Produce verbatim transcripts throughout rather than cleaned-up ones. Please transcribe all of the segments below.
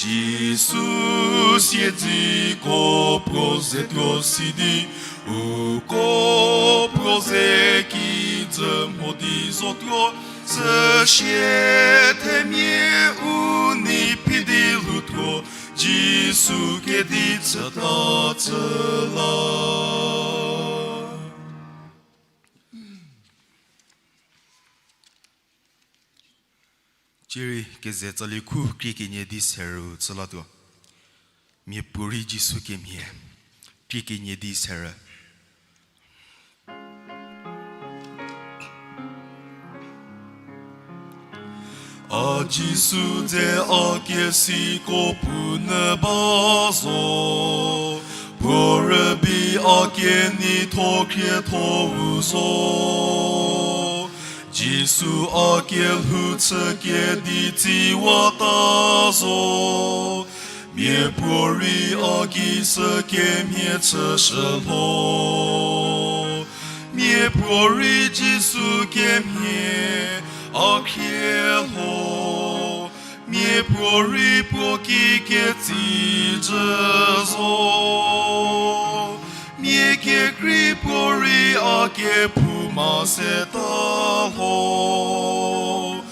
Jisu siedziko puo ze tuo si di, uko puo ze kijü mho di zotuo, süsie themia u nei phi di lhoutuo, Jisu kedi chüta chü la. Cierei keze tsali khu krie kenie di serü chü latuo. Miapuorei Jisu kemhie, krie kenie di serü. A Jisu dze a kesiko punyü ba zo, puo rübei a keneitho khriethou zo. Jisu a kelhou chü kedi tsiwata zo, miapuorei a ki sü kemhie chüshü lho. Miapuorei Jisu kemhie a khrie lho, miapuorei puo ki ketsicü zo. Mia kekrei puorei a kephouma seta lho,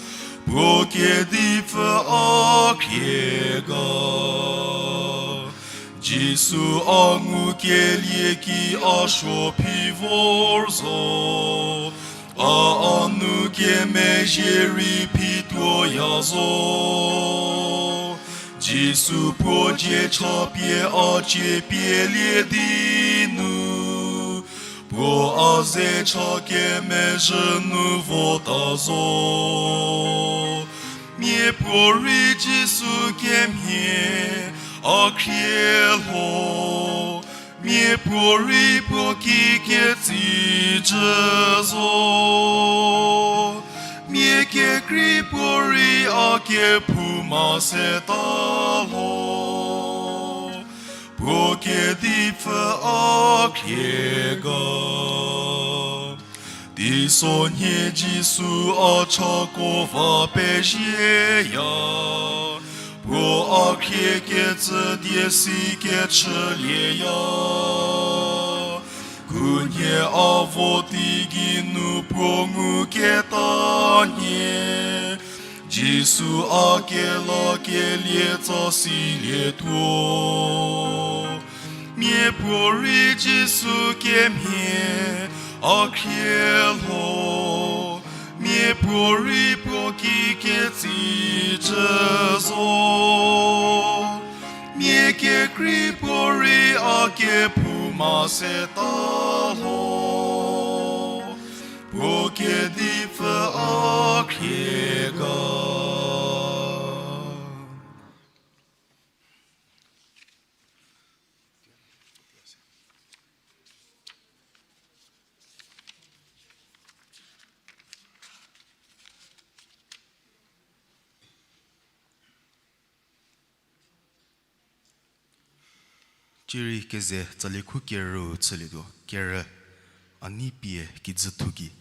puo kedipfü a khrie ga. Jisu a ngukelie ki a suo phi vor zo, a a nu kemezhie rei phi tuoya zo. Jisu puo dzie cha pie a cie pielie di nu, puo a ze cha kemezhü nu vota zo. Miapuorei Jisu kemhie a khrie lho, miapuorei puo ki ketsicü zo. Mia kekrei puorei a kephouma seta lho, puo kedipfü a khrie ga. Teisonhie Jisu a chako va pezhieya, puo a khrie kecü die si kechülieya. Khunhie a vo teigei nu puo nguketa nhie, Jisu a kelakelie tsa silietuo. Miapuorei Jisu kemhie a khrie lho, miapuorei puo ki ketsicü zo. Mia kekrei puorei a kephouma seta lho, puo kedipfü a khrie ga. Cierei keze tsali khu kerü chülietuo, kerü, a nei pie kijüthu gei.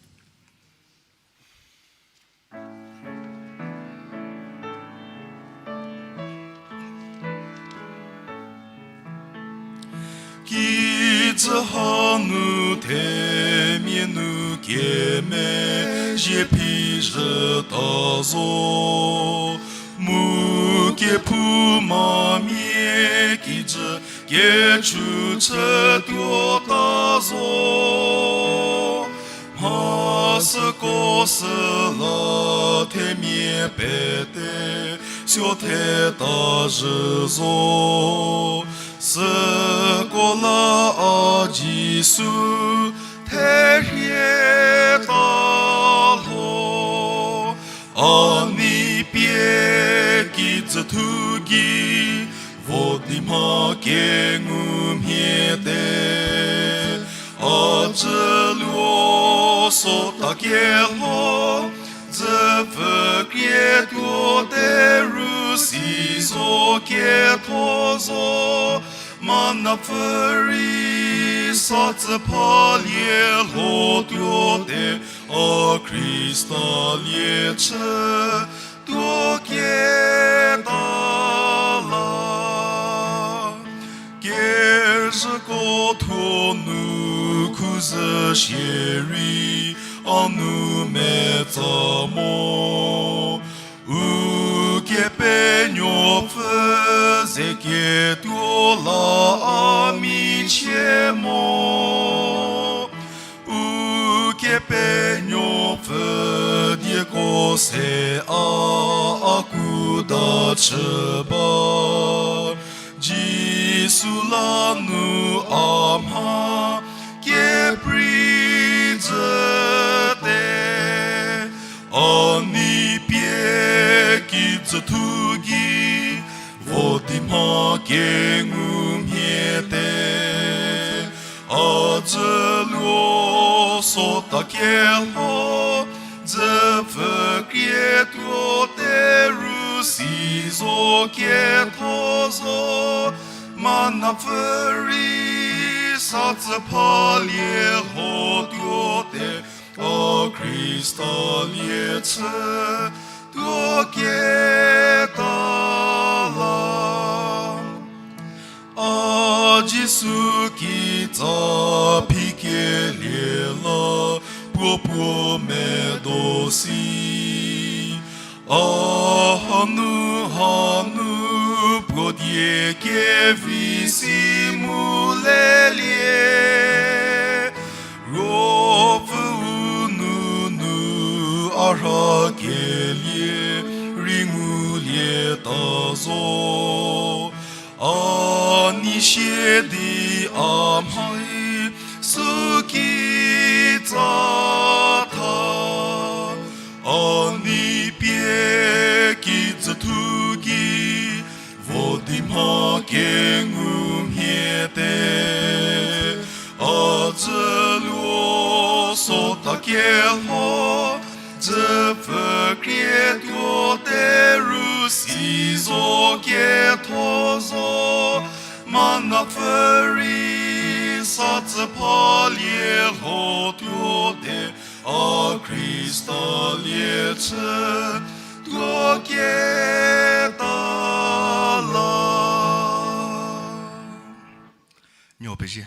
Kijü hanu themia nu kemezhie phi zhüta zo, mu kephoumamia kijü kechu chütuota zo. Mha süko süla themia pete suo theta zhü zo. Süko la a Jisu therhie ta lho, a nei pie kijüthu gei vo di mha kengumhie te. A cüluo sota kelho, dzüpfü krietuo te ru si zo ketho zo, manapfü rei sa tsü phalie lhotuo te, a Khrista lie chü tuo keta la. Süko thuo nu khuzü shierei a nou metsa mo. Ukepenuopfü ze ketuo la a michie mo. Ukepenuopfü dieko se a, a kuda chü ba. Jisu la nu a mha keprei zhüte. A nei pie kijü thu gei, vo di mha kengumhie te. A dzüluo sota kelho, dzüpfü krie tuo te ru si zo ketho zo, manapfü rei sa tsü phalie lho tuo te, a Khrista lie chü tuo keta la. A Jisu kitsa phikelie la puo puo medo si. A hanu hanu puo die kevi si mu lelie. Ruopfü u nunu a rhakelie rei ngulieta zo. A nei sie di a mhai süki tsa tha. A nei pie kijü thu gei, vo di mha kengumhie te. A dzüluo sota kelho, dzüpfü krie tuo te ru si zo ketho zo, manapfü rei sa tsü phalie lho tuo te, a Khrista lie chü tuo keta la. Nuo pezie.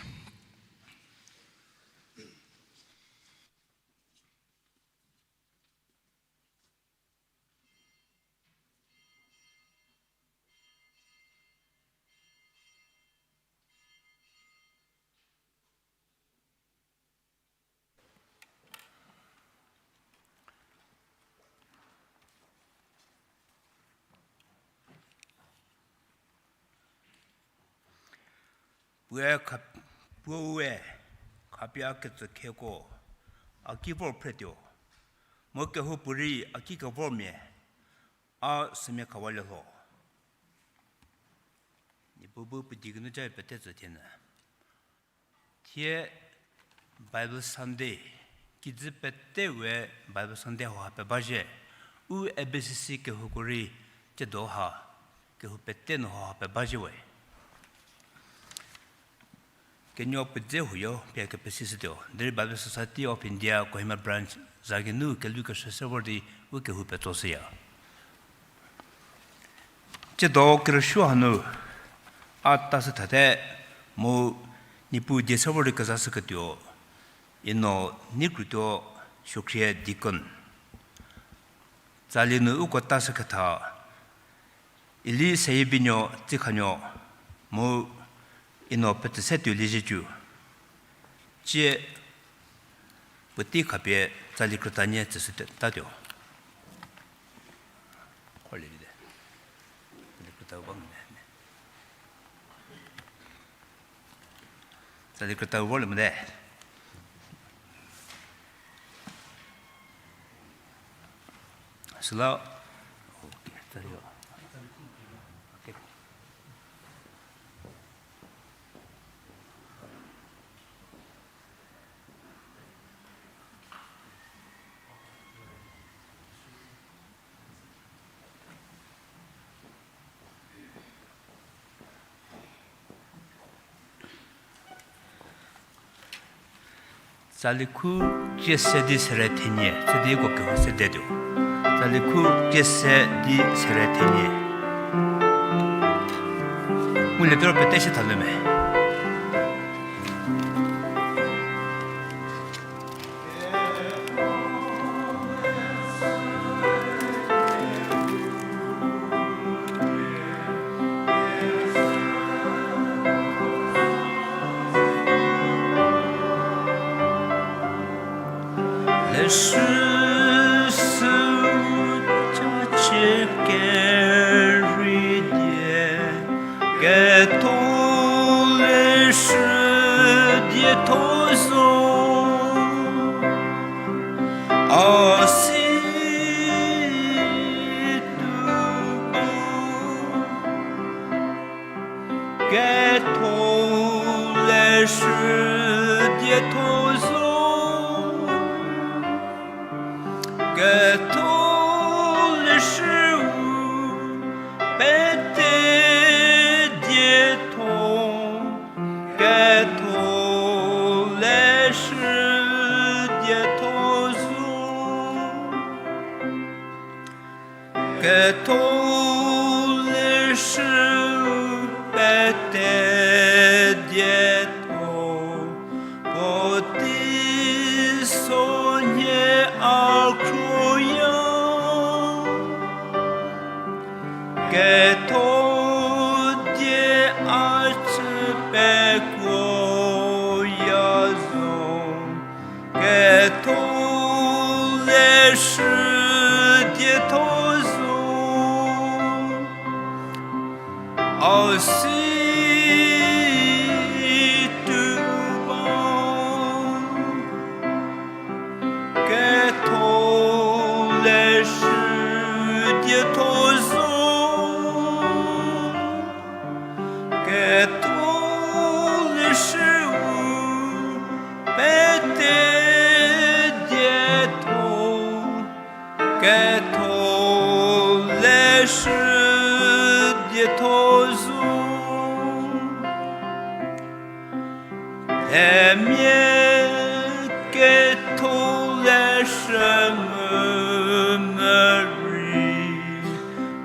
Puoe kha-, puoe khapie ketsü kheko a ki vor phretuo, mu kehoupuorei a ki kevormia a sümia khawalie lho. Niepuu bu puo die kinu ca pete tsü thienyü. Thie Bible Sunday, kijü pete we Bible Sunday hauha pebazhie, u A B C C kehouko rei tsiedo ha, kehou pete nu hauha pebazhie we. Kenuo puo dze huoyo pie kepesishütuo, derei Bible Society of India Kohima Branch za geinu kelukeshü se vor di u kehou petsoshüya. Tsiedo kerüsuo hanu a tashü thate mu Niepuu die se vor di kezashüketuo, Eno Neikrutuo Suokhrie deacon. Tsali nu uko tashüketha Eli Seyibinuo Tsikhanuo mu Eno Petsüsetuo Liezietsu. Tsie puotei khapie tsali krütanie tsüshü tatuo. Khorlie vite. Tsali krütau ba mo ne. Tsali krütau vorlie mote. Süla. Okay, tsali. Okay. Tsali khu tsiese di sere thenie, sidi ko kehou sedetuo. Tsali khu tsiese di sere thenie. Ngulie toro pete shi thalie me. Süsü chachie kerhei die, ketho leshü dietho zo, a si tuo. Ketho leshü dietho zo, ketho leshüu pete dietho, ketho leshü dietho zo. Ketho leshü pete dietho, puotei sonhie a khruoya. Ketho die a chü pekuoya zo, ketho leshü dietho zo, a si tuo ba. Ketho leshü dietho zo, ketho leshüu pete dietho, ketho leshü dietho zo. Themia ketho leshü ngu morei,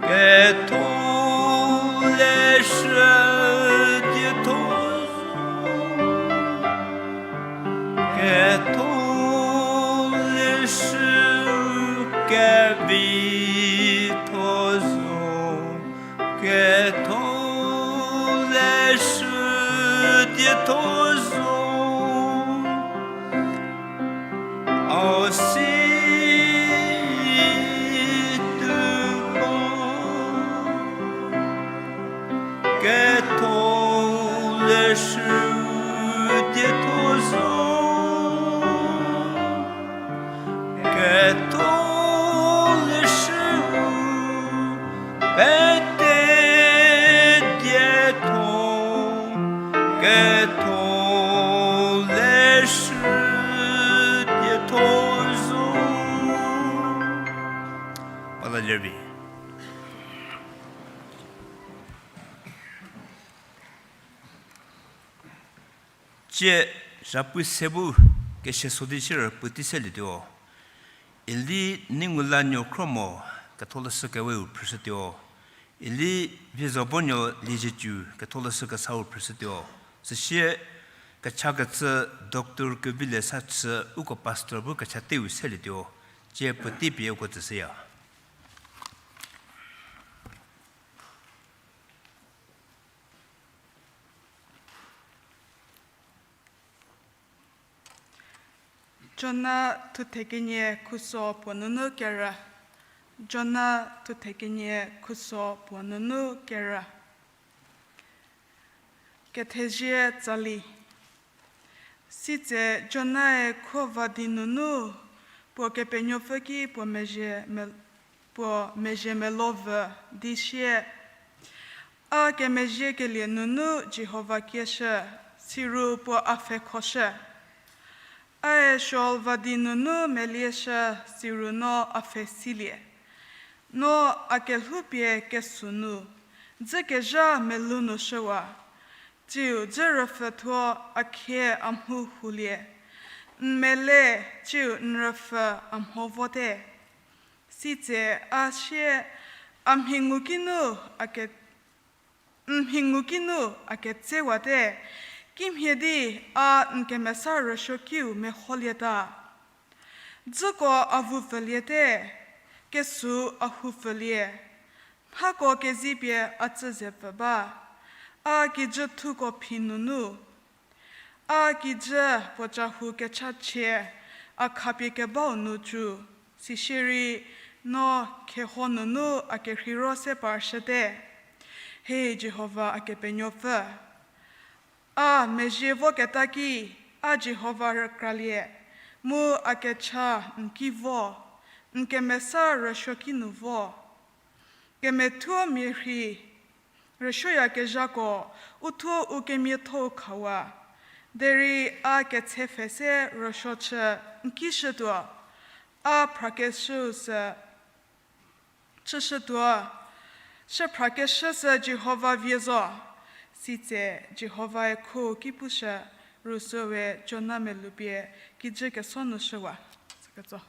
ketho leshü dietho zo, ketho leshü kevitho zo, ketho leshü dietho zo, a si tuo ba. Ketho leshü dietho zo, ketho leshüu pete dietho, ketho leshü dietho zo. Pala lerbi. Tsie, zhapu se bu keseso di shierü puotei selietuo. Eli Ningulanuo Khromo, ketholeshü keweu phrüshütuo. Eli Viezobonuo Liezietsu, ketholeshü kesau phrüshütuo. Süsie kechakecü Doctor Kevilie Sachü uko pastor bu kechateu selietuo. Tsie puotei pie uko tsüshüya. Jona thuthe kenie khuso puo nunu kerü. Jona thuthe kenie khuso puo nunu kerü. Kethezie tsali. Sitse Jonae khuo va di nunu puo Kepenuopfü ki puo mezhie me-, puo mezhie melovü di sie, a kemezhiekelie nunu Jihova kieshü, siru puo a pfhekhoshü. Ae Sheol va di nunu melieshü, siru no a pfhesilie. No a kelhoupie kesuo nu dzükezha melou nu shüwa, tsiu dzü rüpfhüthuo a khie a mhu hulie. N mele, tsiu n rüpfhü a mho vote. Sitse a sie, a mhi ngukinu a ke-, n mhi ngukinu a ketsewate, kimhie di a n kemesa rüsuokiu meholieta. Dzüko a vupfüliete, kesuo a hupfülie. Nhako kezipie a tsü zepfü ba, a kijüthuko phi nunu. A kijü puo cahou kechachie, a khapie kebau nu cü, sisierei no kheho nunu a kerheiro se parshüte. He Jihova a Kepenuopfü, a mezhie voketa ki, a Jihova rükralie, mu a kecha n ki vo, n kemesa rüsuoki nu vo. Kemethuo mia rhi rüsuoyakezhako uthuo u kemiatho-u khawa, derei a ketsepfhe se rüsuo chü n ki shütuo, a phrakeshüu sü chüshütuo, shüphrakeshü sü Jihova vie zo, sitse Jihovae khu ki pushü, Rusüe Jona melou pie kijü keso nu shüwa. Süketso.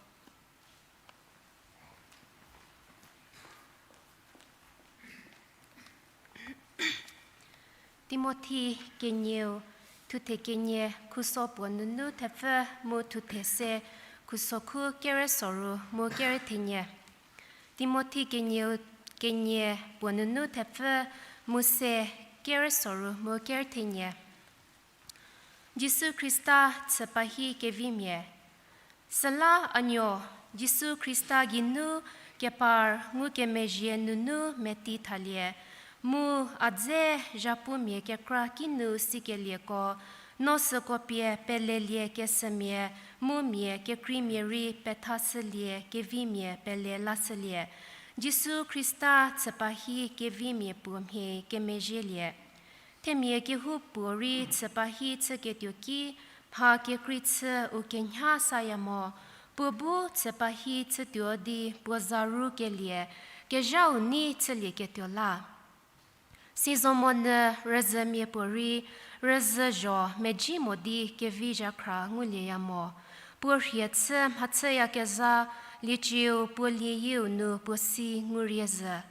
Timothi kenieu, thuthe kenie, khuso puo nunu thepfü mu thuthe se, khuso khu kere soru mu kere thenie. Timothi kenieu, kenie puo nunu thepfü mu se, kere soru mu kere thenie. Jisu Khrista chüpa hi kevimia. Süla a nuo, Jisu Khrista geinu kepar ngukemezhie nunu meti thalie, mu a dze zhapumia kekra kinu sikelieko, no süko pie pelelie kesümia, mu mia kekreimia rei pethashülie kevimia pele lashülie. Jisu Khrista chüpa hi kevimia puo mhie kemezhielie. Themia kehoupuorei chüpa hi chüketuo ki, mha kekrei chü u kenya saya mo, puo bu chüpa hi chütuo di puo za ru kelie, kezhau nei chülieketuo la. Sizomonyü rüzhümia puorei rüzhü zho mezhie mo di kevi zhakhra ngulieya mo. Puo rhie chü mhachüyakezha, liecieu puo lieyieu nu puo si ngurie zhü.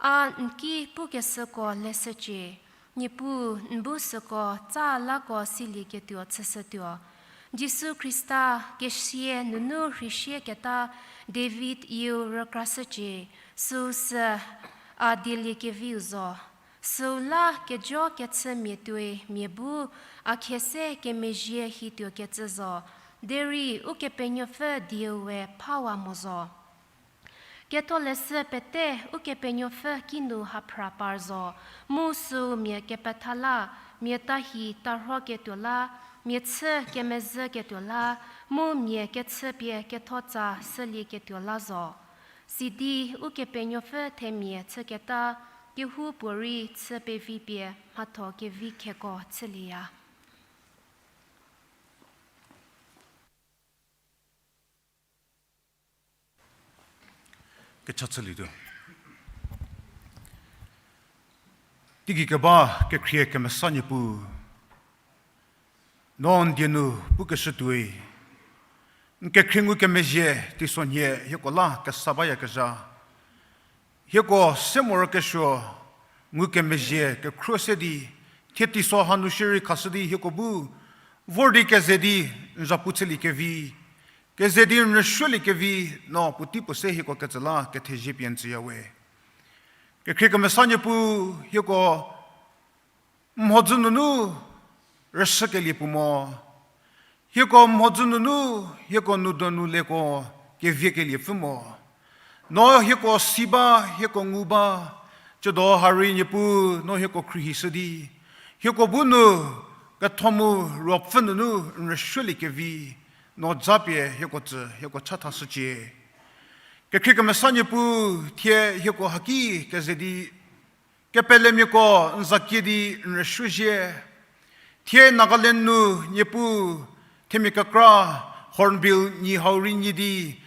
A n ki pukeshüko leshücie, Niepuu n bu süko tsa lako silieketuo chüshütuo. Jisu Khrista kesia nunu rheisieketa David yieu rükrashücie, süu sü a dieliekeviu zo. Süu la kejo kechümia tuoi mia bu a khie se kemezhie hituo kecü zo, derei Ukepenuopfü dieu we phawa mo zo. Ketholeshü pete Ukepenuopfü kinu haphra par zo, mu süu mia kepetha la, mia tahi tarhoketuo la, mia chü kemezhüketuo la, mu mia kechüpie kethotsa shülieketuo la zo. Sidi Ukepenuopfü themia chüketa kehoupuorei chü pevi pie mhatho kevi kheko chülieya. Kecha chülietuo. Teigei keba kekhrie kemesa Niepuu, no n die nu pukeshütuoi, n kekhrie ngukemezhie teisonhie hieko la kesa bayakezha. Hieko se morokesuo ngukemezhie kekhruo se di, thie teiso hanu shierei khashü di hieko bu vor di keze di n zhapu chüliekevi, keze di n rüsuoliekevi, no puotei puo se hieko ketsü la kethezie pie n tsüya we. Kekhrie kemesa Niepuu, hieko mhodzü nunu rüshükelie puo mo. Hieko mhodzü nunu, hieko nou donu leko keviekelie pfü mo. No hieko si ba, hieko ngu ba, tsiedo ha rei Niepuu no hieko khruohishü di, hieko bu nu ketho mu ruopfü nunu n rüsuoliekevi, no japie hieko tsü, hieko chathashücie. Kekhrie kemesa Niepuu, thie hieko haki keze di kepelemiako n za kie di n rüsuozhie. Thie Nagaland nu Niepuu themia kekra Hornbill nyi hau rei nyi di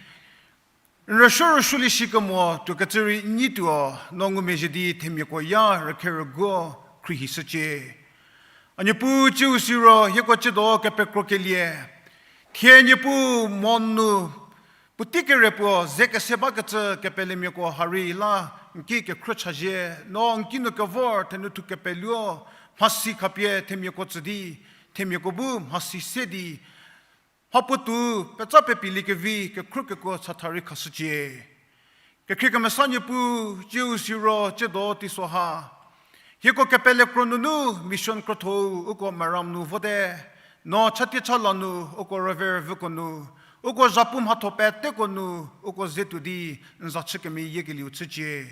n rüsuo rüsuolie shikemo tuokecü rei n nyi tuo, no ngumezhie di themiako ya rükhe rüguo khruohishücie. A Niepuu, tsiu siro hieko tsiedo kepekrokelie, thie Niepuu mo nu puotei kere puo ze kese bakecü kepelemiako ha rei la n ki kekhruo chazhie, no n ki nu kevor thenou thu kepeluo, mhasi khapie themiako tsü di, themiako bu mhasi se di, mhapuotou petsa pepiliekevi kekhruo kekuo chatha rei khashücie. Kekhrie kemesa Niepuu, tsiu siro tsiedo teiso ha hieko kepele kro nunu mission krotho-u uko Maram nu vote, no chatie chala nu uko rüve rüvüko nu Uko zhapu mhatho peteko nu uko ze tuo di n za chü kemeyiekelieu chücie.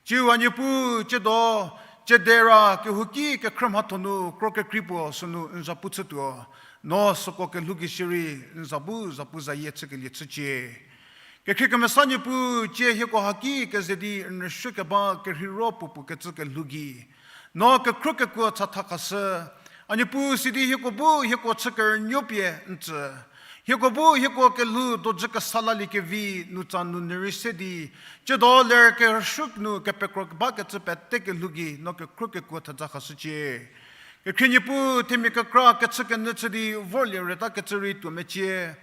Tsiu a Niepuu, tsiedo, tsiedera kehouki kekhrü mhatho nu kro kekrei puo sünu n zhapu chütuo, no süko kelhou gei shierei n za bu zhapu zayie chükelie chücie. Kekhrie kemesa Niepuu, tsie hieko haki keze di n rüsuo keba kerheiro puopuo kecü kelhou gei, no kekhro kekuo chatha khashü. A Niepuu, sidi hieko bu hieko chü kerünuo pie n tsü. Hieko bu hieko kelhou dojü kesa laliekevi nu tsa nu nyü rei se di, tsiedo ler kerüsuo nu kepekro bakecü pete kelhou gei no kekhro kekuo theja khashücie. Kekhrie Niepuu, themia kekra kechü kenyü chü di vorlie reta kecü rei tuo mecie.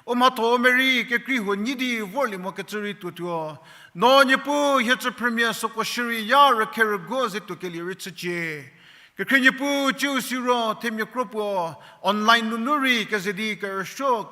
U mhatho u merei kekrei huo nyi di vorlie mokecü rei tuotuo. No Niepuu, hie cü phrümia süko shierei ya rükhe rüguo ze tuokelie rei chücie. Kekhrie Niepuu, tsiu siro themia kro puo online nunu rei keze di kerüsuo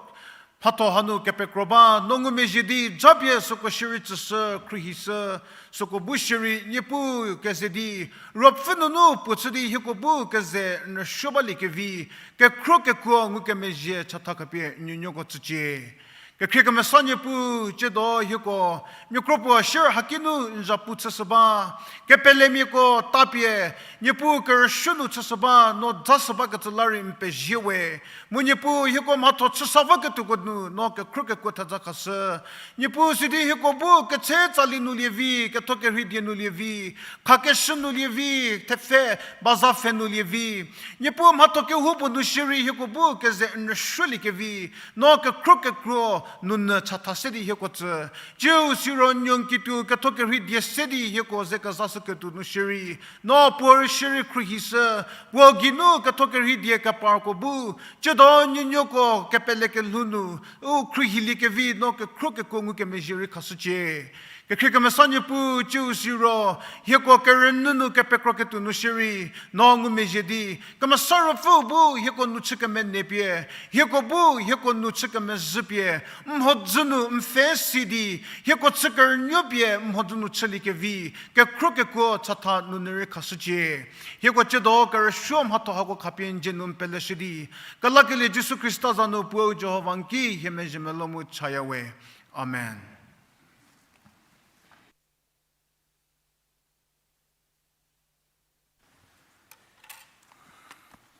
mhatho hanu kepekro ba, no ngumezhie di japie süko shierei tsüshü, khruohishü, süko bu shierei Niepuu keze di, ruopfü nunu puo chü di hieko bu keze n rüsuo baliekevi, kekhro kekuo ngukemezhie chatha khapie n nuonuoko tsücie. Kekhrie kemesa Niepuu, tsiedo hieko miakro puo shierei haki nu n zhapu chüshü ba, kepelemiako tapie, Niepuu kerüsuo nu chüshü ba, no dzashü bakecü la rei n pezie we. Mu Niepuu hieko mhatho chüsa vaketuoko nu no kekhro kekuo theja khashü. Niepuu sidi hieko bu ketse tsali nu lievi, ketho kerhei die nu lievi, khakeshü nu lievi, thepfhe, baza pfhe nu lievi. Niepuu mhatho kehoupuo nu shierei hieko bu keze n rüsuoliekevi, no kekhro kekuo nunyü chatha se di hieko tsü. Tsiu siro nuo n kituo ketho kerhei die se di hieko ze kezashüketuo nu shierei, no puo rei shierei khruohishü, puo geinu ketho kerhei die keparko bu, tsiedo nuonuoko kepele kelhou nu, u khruohiliekevi no kekhro kekuo ngukemezhie rei khashücie. Kekhrie kemesa Niepuu, tsiu siro hieko kerünyü nu kepekroketuo nu shierei, no ngumezhie di, Kemesa Ruopfüu bu hieko nu chü kemenei pie, hieko bu hieko nu chü kemezhü pie, mhodzü nu n pfhe si di, hieko chü kerünuo pie mhodzü nu chüliekevi, kekhro kekuo chatha nunyü rei khashücie. Hieko tsiedo kerüsuo mhatho hako khapie n dzie nu n peleshü di, kelakelie Jisu Khrista za nu puou Jihova n ki hie mezhie melou mu chaya we. Amen.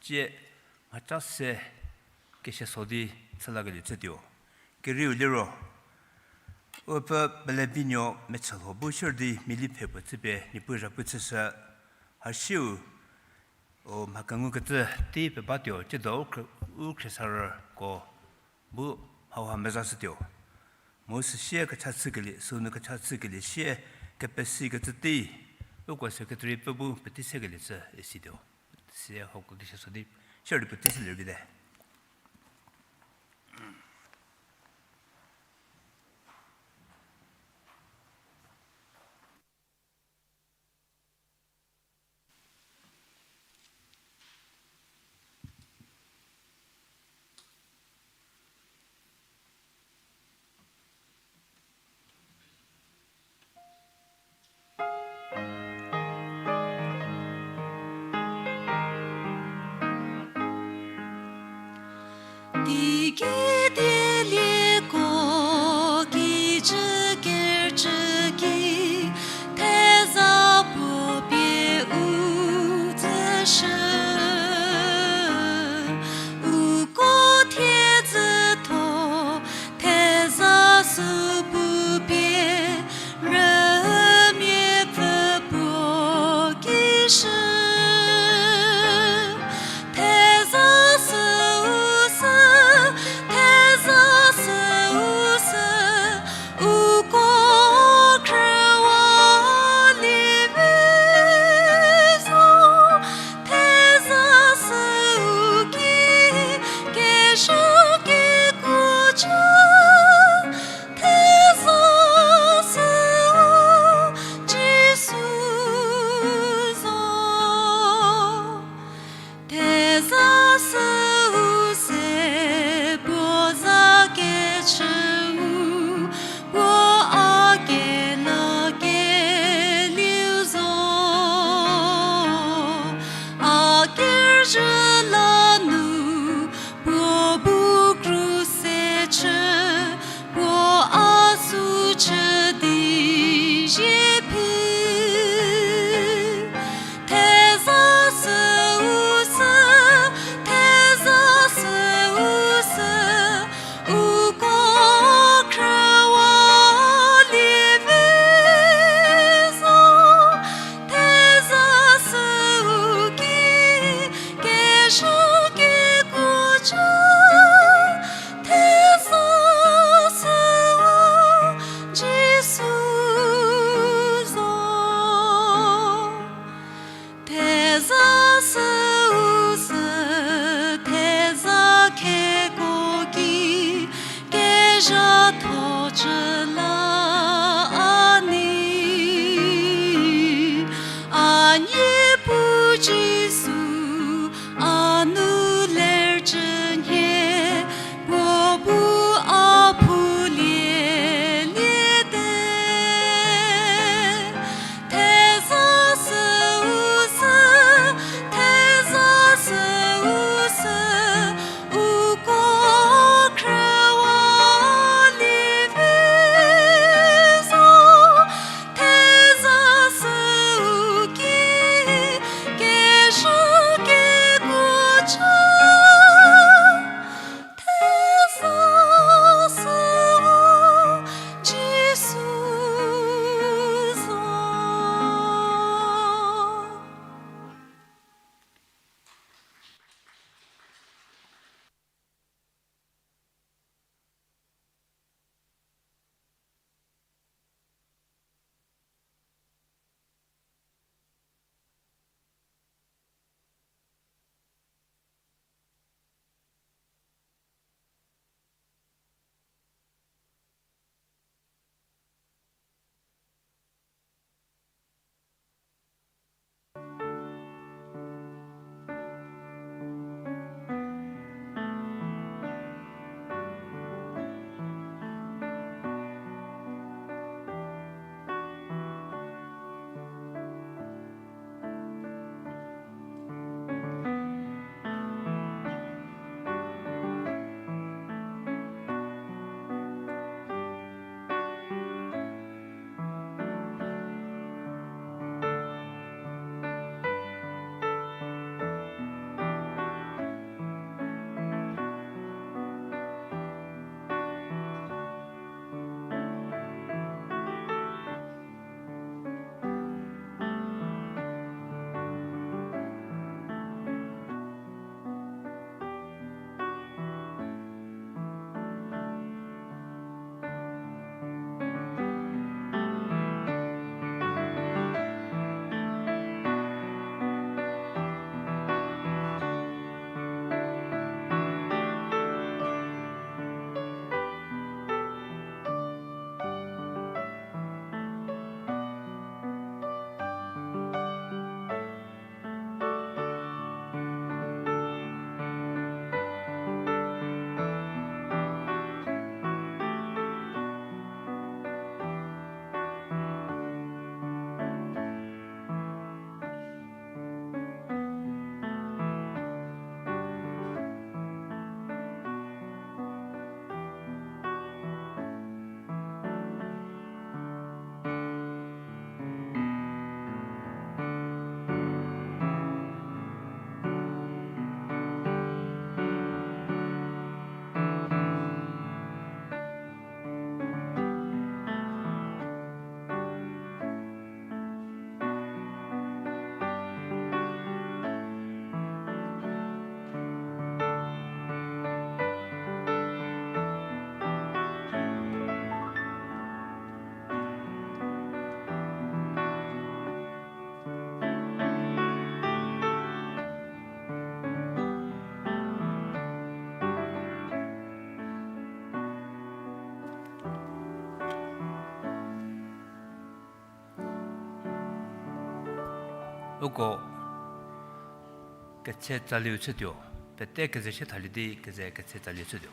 Tsie mhaca se keseso di chülakelie chütuo. Kerieu liro, u pfü pelevinuo mechülho bu shür di mili phe puo chüpie Niepuu zhapu chüshü, hasiu u mha kengukecü tei pebatuo, tsiedo u khrie-, u khriesarüko bu hauha mezashütuo. Mu süsie kecha chükelie, sünu kecha chükelie sie kepesikecü tei, uko secretary pfü bu petie sekelie chü isituo. Sie hako keseso di, shür di petie selie vite. Teigei dielieko kijü kerüchü ki, theza puo pie u tsüshü. Uko thiedzütho, theza sü pupie, rümiapfü puo ki shü. Theza sü u sü, theza sü u sü, uko khrüwa lievi zo. Theza sü u ki, kezha kekuo chü, theza sü u Jisu zo. Theza sü u se puo za kechü u, puo a kelakelieu zo. A kerüzhü la nu, puo bu kruse chü. Tho chü la a nei, a Niepuu Jisu, a nu ler chü nhie, puo bu a phulie liete. Theza sü u sü, theza sü u sü, uko khrüwa lievi zo, theza sü u ki, kezhü kekuo chü, theza sü u Jisu zo. Uko ketse tsalieu chütuo, pete keze shie thalie di keze ketse tsalieu chütuo.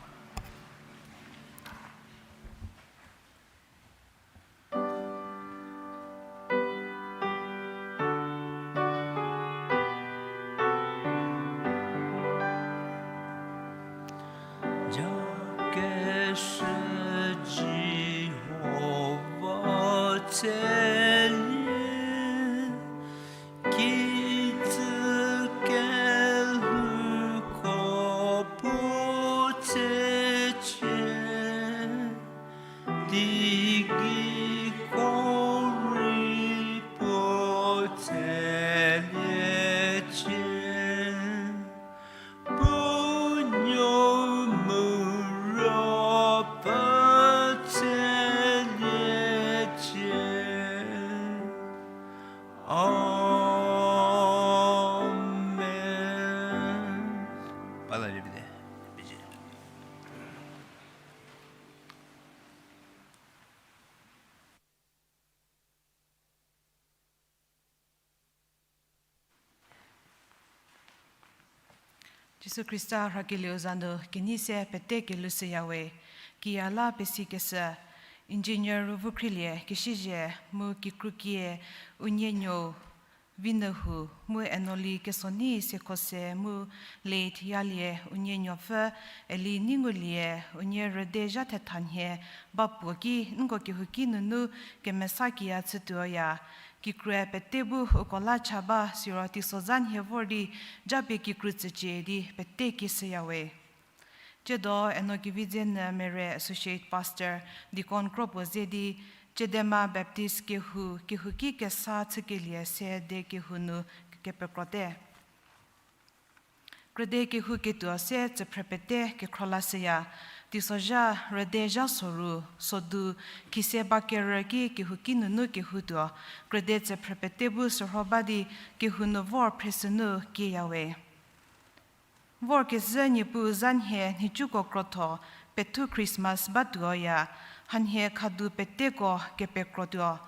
Jakeshü Jihova tselie, kijü kelhouko puo tse Jisu Khrista rhakelieu za nu kenei se pete kelushüyawe. Kiya la pesikeshü, Engineer Rüvükhrilie Kishizhie mu kikrukie unie nuou Vinuhu mu Enoli Kesonei Sekhose mu late Yalie unie nuopfü Eli Neingulie unie rüde zha thetha nhie ba puo ki nko kehouki nunu kemesa kiya chütuoya. Kikrue pete bu uko la cha ba siro teisozha nhie vor di japie kikru tsücie di pete kieshüyawe. Tsiedo Eno Kevidze Nyü Mere Associate Pastor, Deacon kro puo ze di, Chedema Baptist kehou, kehouki kesa chükelie se de kehou nu kepekrote. Krüde kehou ketuo se tsüphrü pete kekhro lashüya, teisozha rüde zha soru, sodu, khise ba kerü ki kehouki nunu kehoutuo, krüde tsüphrü pete bu sürho ba di kehou nu vor phresünu kieyawe. Vorkezhü Niepuu za nhie nhicuko krotho, pethu Christmas batuoya, hanhie khadu peteko kepekrotuo.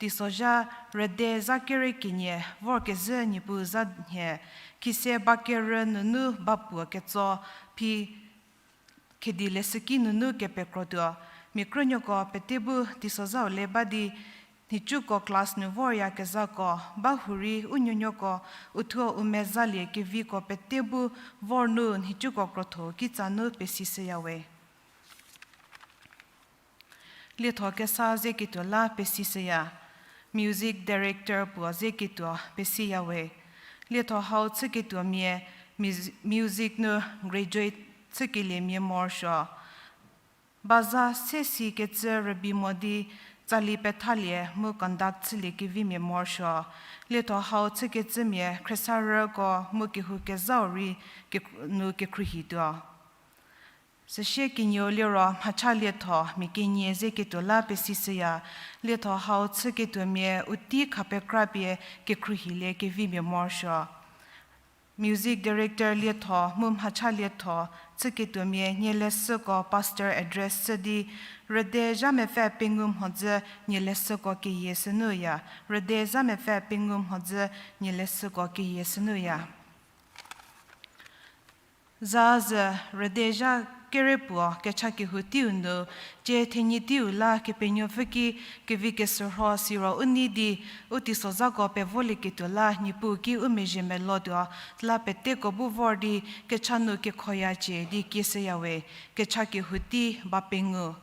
Teisozha rüde za kerü kenie vorkezhü Niepuu za nhie, khise ba kerü nunu ba puo ketso phi khedi leshüki nunu kepekrotuo. Mia krünuoko pete bu teisozhau le ba di, nhicuko class nu voryakezhako, ba hurei u nuonuoko, uthuo u mezalie keviko pete bu vor nu nhicuko krotho kitsa nu pesishüyawe. Lietho kesa ze ketuo la pesishüya, Music Director puo ze ketuo pesiyawe. Lietho hau chüketuomia mus-, music nu graduate chükeliemia morosuo. Baza se sikecü rübei mo di tsali pethalie mu conduct chülie kevimia morosuo. Lietho hau chükecümia khriesarüko mu kehou kezhau rei kek-, nu kekhruohituo. Süsie kenieu liro mhacha lietho mia kenie ze ketuo la pesishüya, lietho hau chüketuomia u tei khapekrapie kekhruohilie kevimia morosuo. Music Director lietho mu mhacha lietho chüketuomia nie leshüko pastor address chü di, rüde zha mepfü pengou mhodzü nie leshüko keyie sünuya, rüde zha mepfü pengou mhodzü nie leshüko keyie sünuya. Za zü rüde zha kere puo kecha kehou teiu nu, cie thenyi teiu la Kepenuopfü ki kevi kesürho siro u nei di, u teisozhako pevolieketuo la Niepuu ki u mezhie melotuo, la peteko bu vor di kecha nu kekhoyacie di kieshüyawe, kecha kehou tei ba pengou.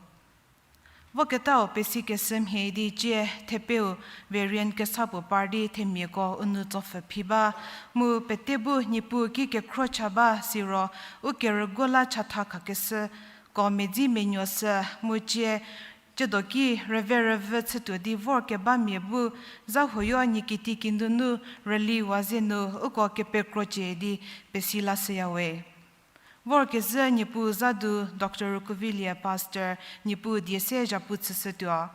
Voketau pesikeshü mhie di cie thepeu Variant kesa puo par di themiako u nou tsopfhü phi ba, mu pete bu Niepuu ki kekhro cha ba siro u kerüguo la chatha khakeshüko medzi menuo sü, mu cie, tsiedo ki rüve rüvü chütuo di vorkebamia bu, za huoyo nie kiti kinunu rüli wa ze nu uko kepekrocie di pesi lashüyawe. Vorkezhü Niepuu za du Doctor Rükuvilie Pastor Niepuu die se zhapu chüshütuo.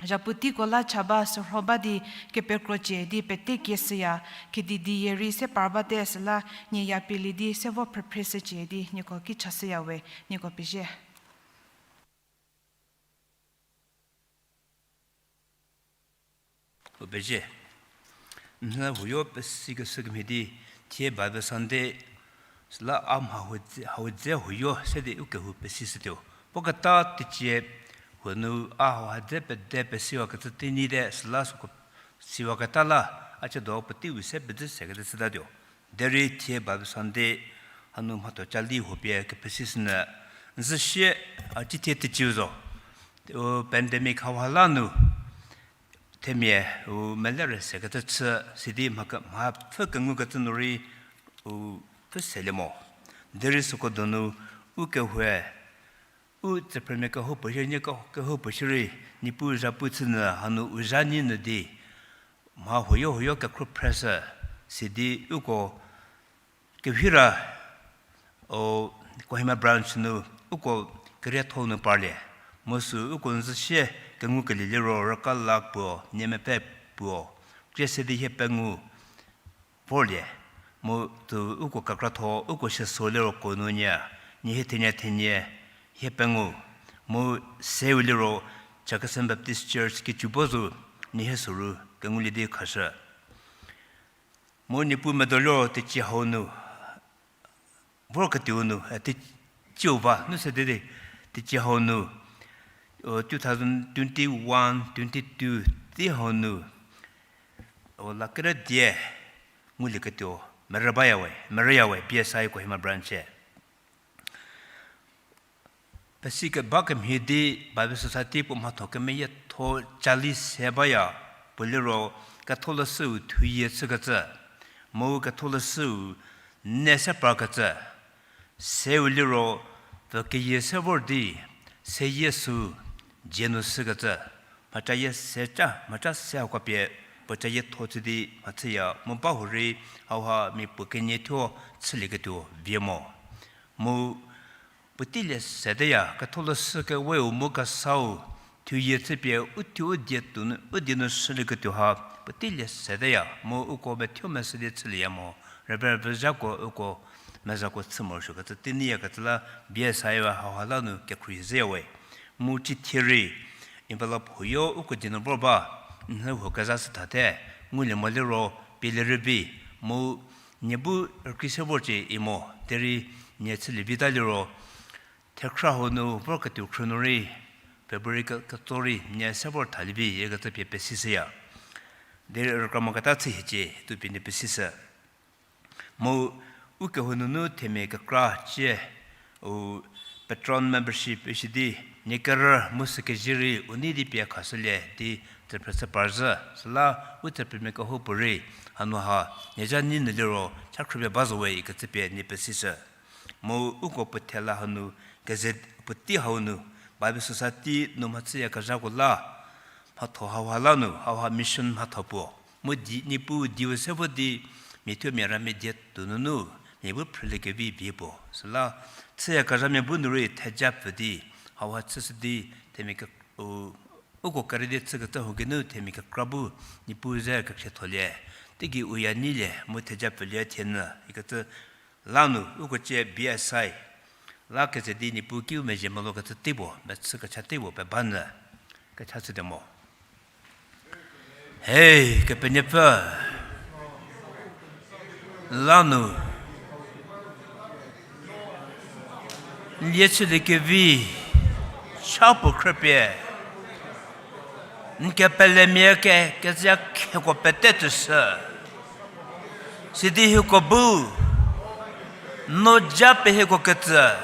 Zhapu teiko la cha ba sürho ba di kepekrocie di pete kieshüya, kedidi yie rei se par bate süla nie ya pielie di se vo phrüphreshücie di nieko ki chashüyawe, nieko pezie. U pezie. N huoyo pesikeshü kemhie di, thie Bible Sunday süla a mha hau dze, hau dze huoyo se di u kehou pesishütuo. Puo keta teicie huo nu a hau ha dze pede pesiwakecü teinyite süla süko siwaketa la, a chiedo puoteiu se pezü sekecü chütatuo. Derei thie Bible Sunday hanu mhatho cali huo pie kepesishünyü, n zü sie a cithie teiciu zo. U pandemic hauha la nu themia u mele rei sekecü chü sidi mha ke-, mhapfü kengukecü nu rei u pfhü selie mo. Derei süko donu u kehoue, u tsüphrümia kehoupuo shierei, nie ke-, kehoupuo shierei, Niepuu zhapu chünyü hanu u zha nyi nyü di, mha huoyo huoyo kekhro phreshü, sidi uko kevira, o, Kohima branch nu uko kerietho nu parlie. Mu sü uko n zü sie kengukelie liro rüka la puo, nie mepfü puo, krie se di hie pengou vorlie. Mu tü uko kekratho, uko shieso liro ko nu nya, nie hie thenie thenie hie pengou. Mu seu liro Chakhesang Baptist Church kicü bo zo, nie hie soru kengulie di khashü. Mu Niepuu medo liro teicie hau nu, vorketuo nu, e, teicie ba nu se di, teicie hau nu, o, two thousand twenty-one, twenty-two, tei hau nu, o, la kere die, ngulieketuo, merü baya we, merüya we, B S I Kohima branch-e. Pesi keba kemhie di Bible Society puo mhatho kemeyietho cali se baya, puo liro Ketholeshüu thuyie chükecü, mu Ketholeshüu ne se parkecü, seu liro pfü keyie se vor di, seyie sü dzie nu shükecü, mhacayie se ca, mhaca se hako pie, puo cayie tho chü di mhachüya, mu ba hurei, hauha mia puo kenie thuo chülieketuo vie mo. Mu puoteilie sedeya, Ketholeshü keweu mu kesau, thuyie chüpie u thuo u die nu, u die nu shülieketuo ha, puoteilie sedeya, mu uko methuo mese di chülieya mo, Reverend Vüzhako uko mezako chü morosuokecü teinyiyakecü la, B S I hauha la nu kekhruohi zhüya we. Mu cithie rei, envelope huoyo uko die nu vor ba, nhü huo kezha shü thate, ngulie mo liro, pielie rüvi, mu nie bu rükrie se vorcie i mo, derei nie chülie vita liro, thekhra hau nu vorketuo khrü nu rei, February ke-, ketso rei nie se vor thalie vi ikecü pie pesishüya. Derei rükra moketa chü hiecie, tu pie nie pesishü. Mu u kehou nunu themia kekra cie, u patron membership isi di, nie kerü mu sükezhü rei u nei di pie khashülie di tsüphrü chü parzhü, süla u tsüphrümia kehoupuorei, hanu ha, nie zha nei nu liro, cha khrüpie ba zo we ikecü pie nie pesishü. Mu uko puo thela hanu, keze puotei hau nu, Bible Society nu mhachüyakezhako la, mhatho hauha la nu, hauha mission mhatho puo. Mu di, Niepuu dieu se vo di, mia thuo mia ramia die tuo nunu, mia bu phrüliekevi vie puo. Süla, chüyakezhamia bu nu rei theja pfü di, hauha chüshü di, themia ke-, u, uko kerü di chükecü hau geinu themia kekra bu, Niepuu ze kekhrietholie, teigei u ya neilie, mu theja pfülie thie nyü, ikecü la nu, uko cie B S I, la keze di Niepuu kiu mezhie melokecü tei puo, mechü kecha tei puo, pe ba nyü, kecha chüte mo. Hei, Kepenuopfü, la nu, n lie chüliekevi, cha puo khrüpie, n kepelemia ke, kezia kheko pete tsüshü. Sidi hieko bu, no ja pie hieko ketsü,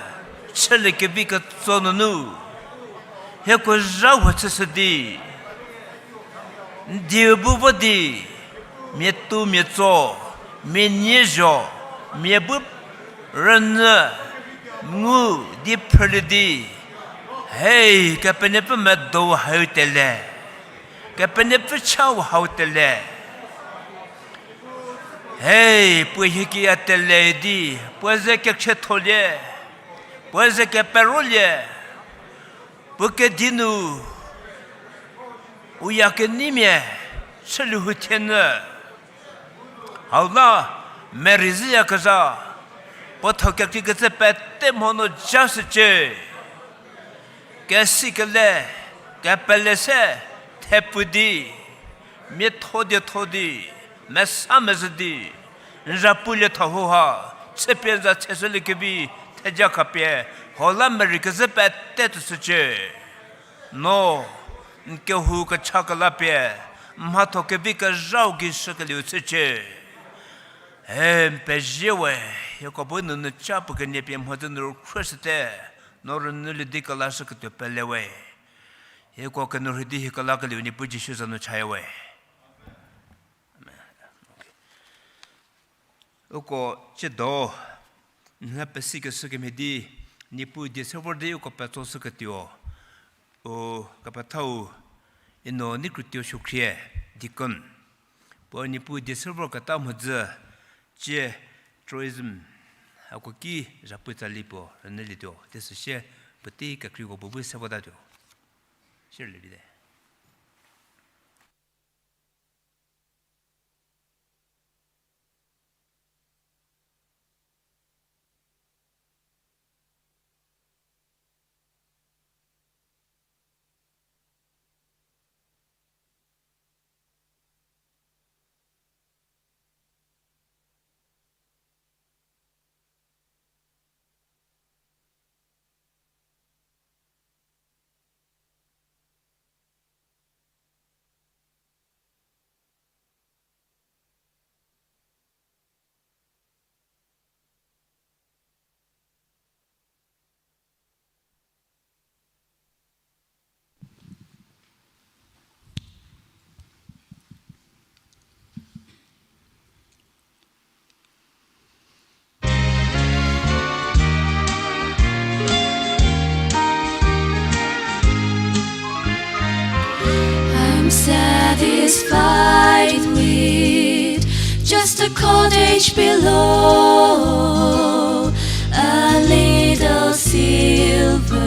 chüliekevi ketso nunu, hieko zha huo chüshü di, n dieu bu vo di, mia tu mia tso, mia nie zho, mia bu rünyü, ngu di phrülie di, hei, Kepenuopfü medo hau tele, Kepenuopfü chau hau tele. Hei, puo hiekiya tele di, puo ze kekhrietholie, puo ze keperolie, puo kedi nu, u ya keneimia, chülie hu thie nyü. Hau la, merei zhüyakezha, puo tho kekreikecü pete mho no ja shücie. Kesikele, kepele se, thepfu di, mia tho die tho di, mesa mezhü di, n za pulie tha huha, chüpie n za cheshüliekevi, theja khapie, hau la merei kezhü pete tsüshücie. No, n kehou kecha kela pie, mhatho kevi kezhau gei shükelieu chücie. E, n pezie we, hieko bu nunu ca puo kenie pie mhodzü nu rükhro shüte, no rünyülie di kelashüketuo pele we. Hieko kenu rhü di hie kelakelieu Niepuu Jisu za nu chaya we. Uko tsiedo, n la pesikeshü kemhie di, Niepuu die se vor di uko petsoshüketuo, u kepethau Ino Neikrutuo Suokhrie, deacon, puo Niepuu die se vorketa mhodzü, tsie tourism, hako ki zhapu tsali puo rünyülietuo, di süsie puotei kekreiko puo bu se votatuo. Sirlie vite. Satisfied with just a cottage below, a little silver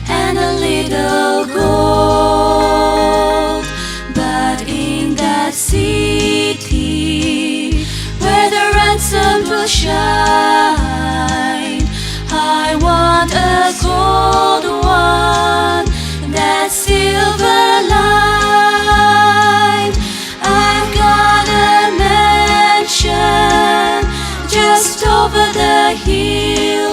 and a little gold. But in that city where the ransom will shine, I want a gold one, that silver line. I've got a mansion just over the hilltop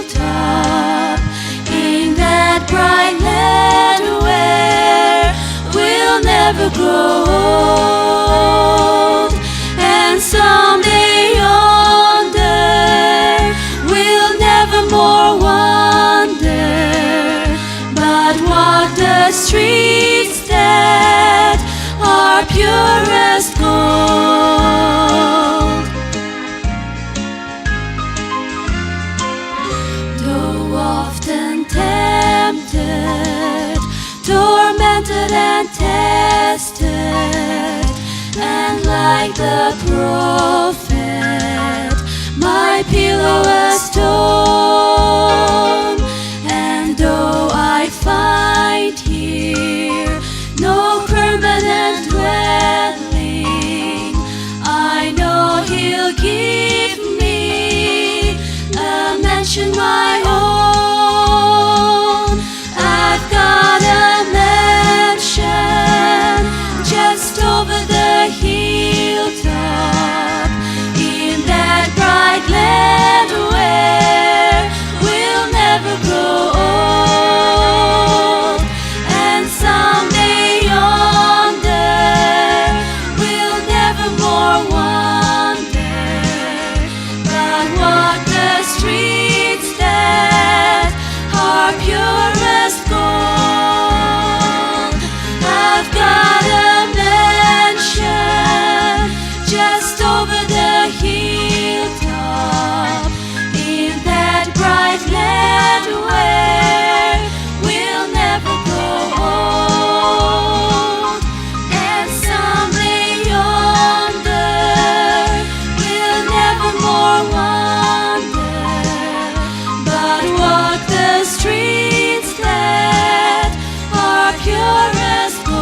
in that bright land where we'll never grow old. And someday yonder we'll never more wander, but walk the streets that are purest gold. Though often tempted, tormented and tested, and like the prophet, my pillow a stone, and though I find here no permanent dwelling, I know he'll give me a mansion my own. I've got a mansion just over the hilltop in that bright land where we'll never grow old. And someday yonder we'll never more wander, but walk the streets that are purest gold. I've got a mansion just over the hilltop in that bright land where we'll never grow old. And someday yonder we'll never more wander, but walk the streets that are purest gold.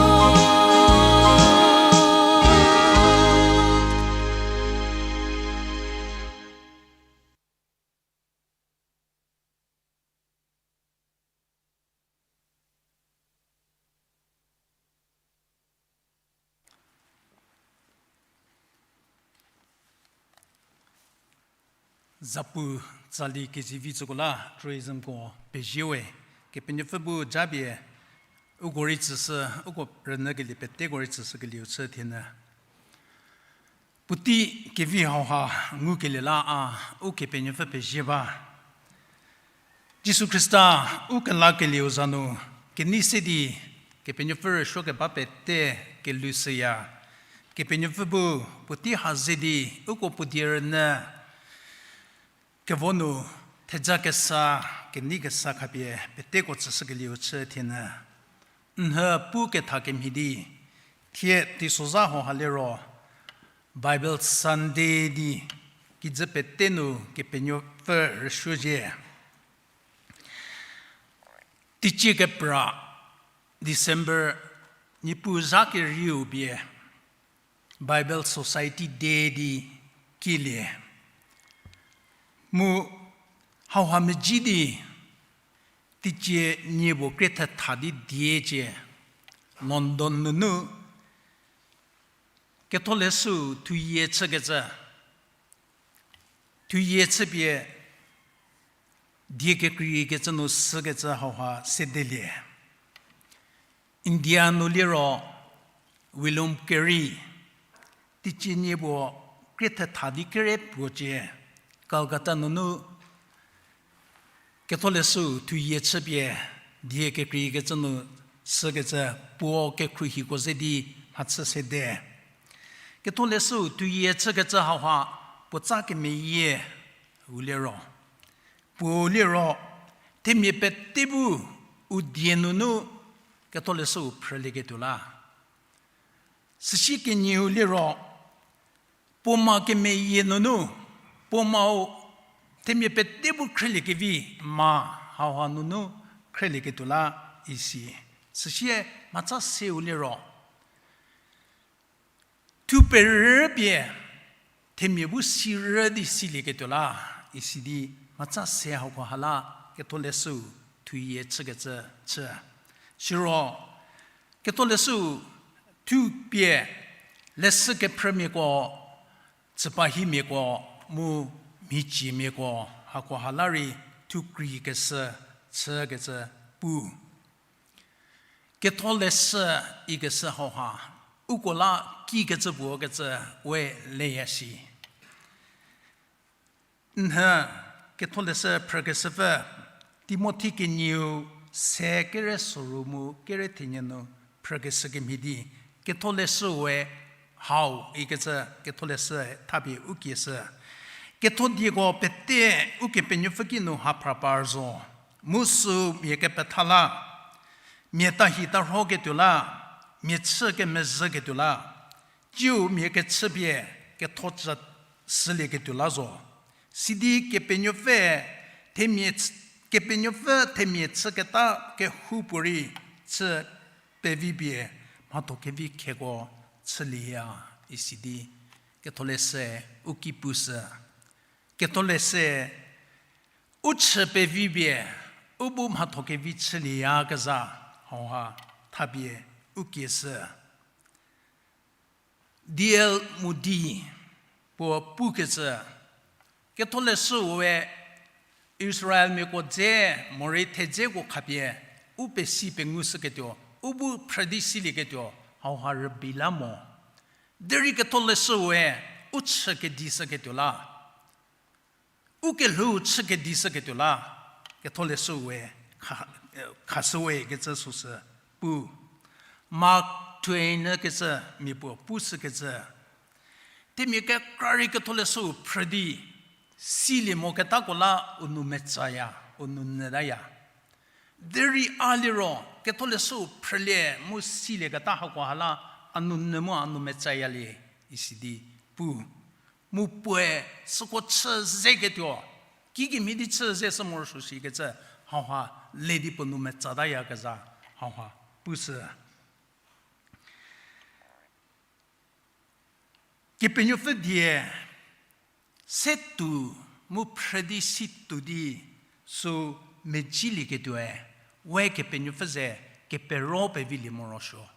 Zapu tsali kezivi tsüko la tourismko pezie we, Kepenuopfü bu japie uko rei tsüshü, uko rünyükelie peteko rei tsüshükelieu chü thienyü. Puotei kevi hauha ngukelie la a Ukepenuopfü pezie ba. Jisu Khrista u kelakelieu za nu kenei se di Kepenuopfü rüsuo keba pete kelhou shüya. Kepenuopfü bu puotei ha ze di uko puo die rünyü kevo nu theja kesa, kenei kesa khapie peteko tsüshükelieu chü thienyü. Nhü pu ketha kemhie di, thie teisozha hauha liro Bible Sunday di kijü pete nu Kepenuopfü rüsuo zhie. Teicie kepra December Niepuu zha kerieu pie Bible Society Day di kilie. Mu hauha meji di teicie nie puo krie thetha di diecie London nunu Ketholeshüu thuyie chükecü, thuyie chüpie die kekreikecü nu sükecü hauha sedelie. India nu liro William Carey, teicie nie puo krie thetha di kere puocie, Calcutta nunu Ketholeshüu thuyie chüpie die kekreikecü nu sükecü puo kekhruohiko ze di mhachü sede. Ketholeshüu thuyie chükecü hauha puotsa kemeyie u liro, puo liro, themia pete bu u die nunu Ketholeshüu phrülieketuo la. Süsie kenieu liro, puo ma kemeyie nunu, puo mau themia pete bu khrielie kevi, ma hauha nunu khrielieketuo la isi. Süsie mhatsa seu liro, thu perü pie themia bu si rü di silieketuo la isi di mhatsa se hauko ha la Ketholeshüu thuyie chükecü chü. Siro Ketholeshüu thu pie leshü kephrümiako, tsüpahimiako, mu mhiciemiako, hako ha la rei thu kreikeshü chükecü pu. Ketholeshü ikeshü hauha uko la kikecü puo kecü we leya shi. Nhü Ketholeshü phrükeshüpfü, Timothi kenieu se kere soru mu kere thenie nu phrükeshü kemhie di, Ketholeshüue hau ikecü Ketholeshü thapie u kieshü. Ketho dieko pete Ukepenuopfü kinu haphra par zo, mu sü mia kepetha la, mia tahi tarhoketuo la, mia chü kemezhüketuo la, tsiu mia kechüpie ketho tsü sülieketuo la zo. Sidi Kepenuopfü themia ch-, Kepenuopfü themia chüketa kehoupuorei chü pevi pie mhatho kevi kheko chülieya, isi di Ketholeshü u ki pushü. Ketholeshü u chü pevi pie u bu mhatho kevi chülieyakezha hauha thapie u kieshü. D L Moody puo pukecü, Ketholeshüue Israelmiako dze morei thedzeko khapie u pesi pengushüketuo, u bu phrü di silieketuo hauha rübei la mo. Derei Ketholeshüue u chü kedishüketuo la, u kelhou chü kedishüketuo la, Ketholeshüue kha-, khashüwe kecü süsü pu. Mark Twain kecü mia puo pushükecü, themia kekra rei Ketholeshüu phrü di silie moketako la u nou metsaya, u nou nyütaya. Derei a liro Ketholeshüu phrülie mu silieketa hako ha la a nou nyü mu a nou metsayalie, isi di pu. Mu puoe süko chü zeketuo, kikemhie di chü ze sü morosuo shikecü hauha le di puo nou metsayakezha hauha pushü. Kepenuopfü die se tuo mu phrü di si tuo di sü medzilieketuoe, we Kepenuopfü ze kepero pevilie morosuo.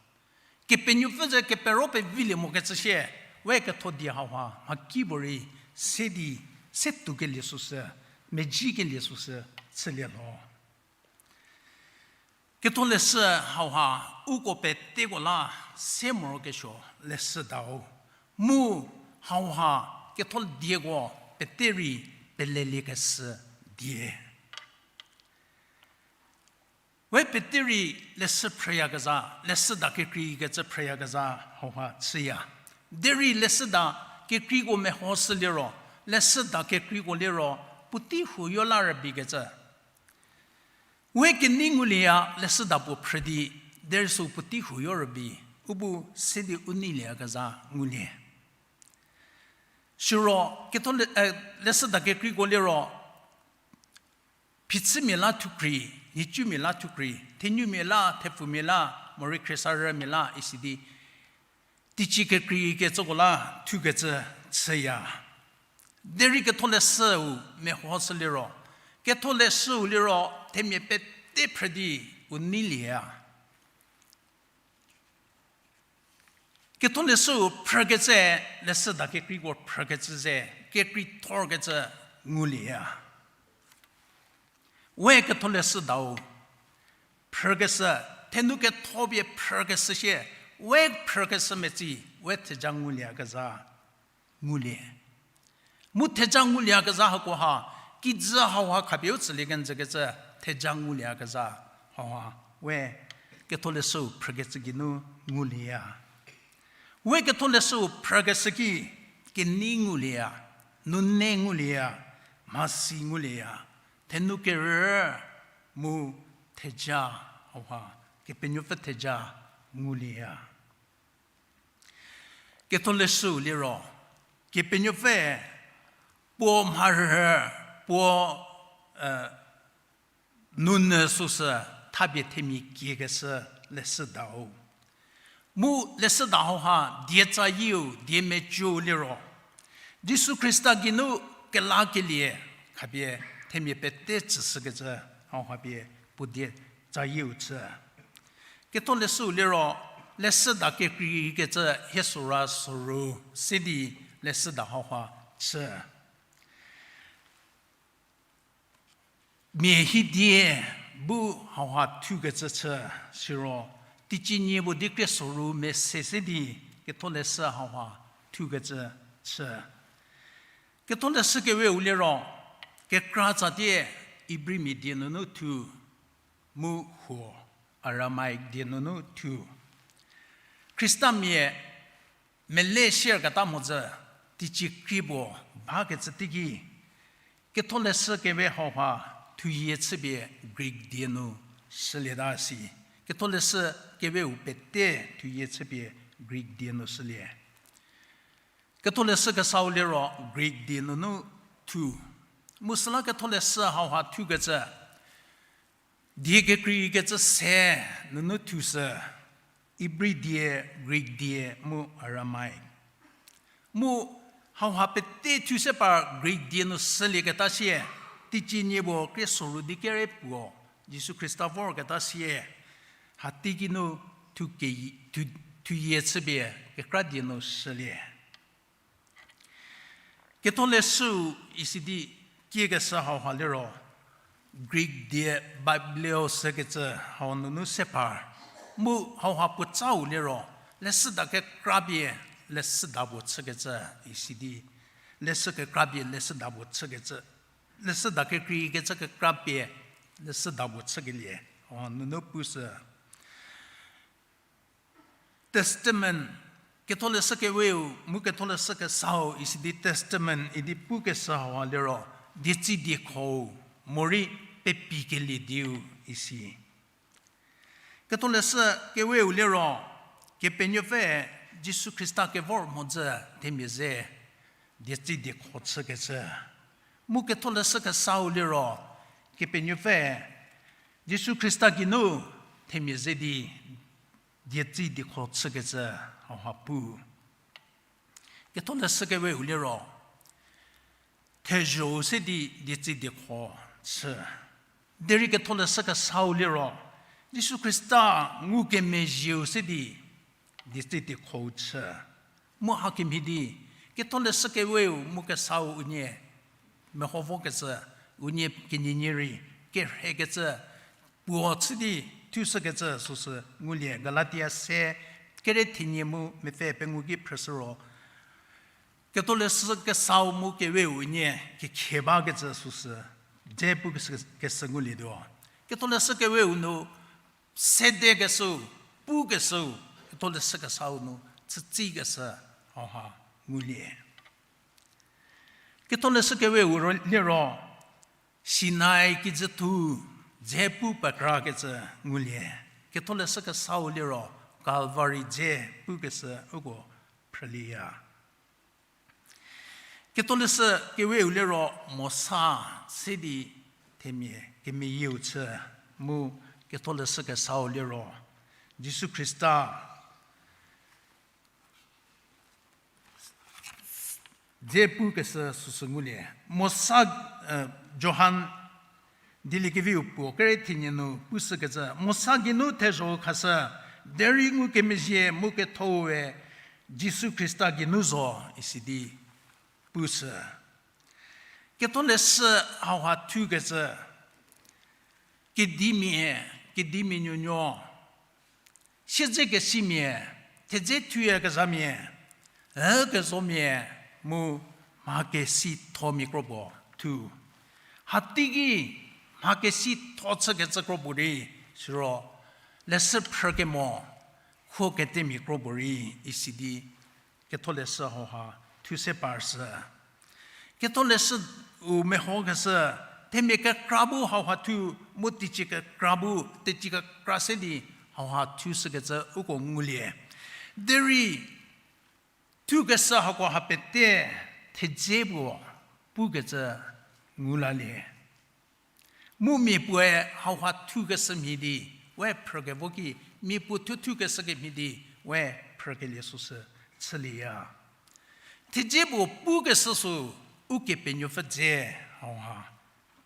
Kepenuopfü ze kepero pevilie mokecü sie, we ketho die hauha mhakipuorei se di se tuokelie süsü, medzikelie süsü chülie lho. Ketholeshü hauha uko peteko la se morokesuo leshüdau. Mu hauha ketho dieko pete rei peleliekeshü die. We pete rei leshü phrüyakezha, leshüda kekreikecü phrüyakezha hauha chüya. Derei leshüda kekreiko mehoshü liro, leshüda kekreiko liro, puotei huoyo la rübeikecü. We kenei ngulieya leshüda puo phrü di, derei sü puotei huoyo rübei, u bu se di u neilieyakezha ngulie. Siro, ketho le-, eh, leshüda kekreiko liro, phichümia la thukrei, nhicumia la thukrei, thenumia la, thepfumia la, morei khriesarümia la, isi di, teicie kekreikecüko la thukecü chüya. Derei ketholeshüu mehoshü liro, ketholeshüu liro themia pete phrü di u neilieya. Ketholeshüu phrükecü, leshüda kekreiko phrükecü ze, kekreithorkecü ngulieya. We ketholeshüdau phrükeshü, thenu ketho pie phrükeshü sie, we phrükeshü metsi, we theja ngulieyakezha ngulie. Mu theja ngulieyakezha hakoha, kijü hauha khapie u tsülie kenjükecü theja ngulieyakezha hauha, we ketholeshüu phrükecü geinu ngulieya. We ketholeshüu phrükeshü ki, kenei ngulieya, nune ngulieya, mhasi ngulieya, thenu kerü mu theja hauha, Kepenuopfü theja ngulieya. Ketholeshüu liro, Kepenuopfü puo mharhü, puo, e, nunu süsü thapie themia kiekeshü leshüdau. Mu leshüda hauha die tsayieu, die mecüu liro, Jisu Khrista geinu kelakelie khapie themia pete tsüshükecü hauha pie puo die tsayieu chü. Ketholeshüu liro, leshüda kekreikecü hie sora soru se di leshüda hauha chü. Mia hidie bu hauha thukecü chü, siro, teicie nie puo di krie soru mese se di Ketholeshü hauha thukecü chü. Ketholeshü keweu liro, kekra tsatie Ibrimia die nunu thu, mu huo Aramaic die nunu thu. Khristamia mele shierketa mhodzü teicie krie puo bakecü teiki, Ketholeshü kewe hauha thuyie chüpie Greek die nu shülieta si. Ketholeshü keweu pete thuyie chüpie Greek die nu shülie. Ketholeshü kesau liro Greek die nunu thu. Mu süla Ketholeshü hauha thukecü, die kekreikecü se nunu thushü, Ibri die, Greek die, mu Aramaic. Mu hauha pete thuse par Greek die nu shülieketa sie, teicie nie puo krie soru di kere puo, Jisu Khrista vorketa sie, hateiki nu thu ke-, thu, thuyie chüpie kekra die nu shülie. Ketholeshüu isi di kiekeshü hauha liro, Greek die biblios kecü hau nunu se par, mu hauha puotsau liro, leshüda kekrapie leshüda puo chükecü isi di, leshü kekrapie leshüda puo chükecü, leshüda kekreikecü kekrapie leshüda puo chükelie hau nunu pushü. Testament, Ketholeshü keweu mu Ketholeshü kesau isi di Testament idi pukeshü hauha liro, dietsi diekhou, morei pepikelie dieu isi. Ketholeshü keweu liro, Kepenuopfü Jisu Khrista kevor mhodzü themia ze dietsi diekho chükecü. Mu Ketholeshü kesau liro, Kepenuopfü Jisu Khrista geinu themia ze di dietsi diekho chükecü hauha pu. Ketholeshü keweu liro, thezho se di dietsi diekho chü. Derei Ketholeshü kesau liro, Jisu Khrista ngukemezhieu se di dietsi diekho chü. Mu hakemhie di, Ketholeshü keweu mu kesau unie meho vokecü, unie kenienie rei kerhekecü puo chü di thushükecü süsü ngulie. Galatia se kere thenie mu mepfü pengou ki phrüshü ro, Ketholeshü kesau mu keweu unie kekhie bakecü süsü dze pukeshü, keshü ngulietuo. Ketholeshü keweu nu sedekeshü, pukeshü, Ketholeshü kesau nu chütsikeshü hauha ngulie. Ketholeshü keweu ro, liro, Sinai kijüthu dze pu pekrakecü ngulie. Ketholeshü kesau liro, Calvary dze pukeshü uko phrülieya. Ketholeshü keweu liro Mosa se di themia kemeyieu chü, mu Ketholeshü kesau liro Jisu Khrista dze pukeshü süsü ngulie. Mosa, e, Johan Dieliekeviu puo kere thenie nu pushükecü, Mosa geinu thezho khashü, derei ngukemezhie mu kethoue Jisu Khrista geinu zo isi di pushü. Ketholeshü hauha thukecü, kedimia, kedimia nuonuo, siedzekesimia, thedze thuyakezhamia, ükezomia, mu mha kesithomia kropuo thu. Hateiki mha kesitho chükecü kropuo rei, siro leshü phrükemo, khuo ketemia kropuo rei isi di Ketholeshü hauha thuse parshü. Ketholeshü u mehokeshü, themia kekra bu hauha thu, mu teicie kekra bu, teicie kekra se di hauha thushükecü uko ngulie. Derei thukeshü hako ha pete thedze puo pukecü ngu lalie. Mu mia puoe hauha thukeshü mhie di we phrükevo ki, mia puo thuthukeshü kemhie di we phrükelie süsü chülieya. Thedze puo pukeshü sü Ukepenuopfü dze hauha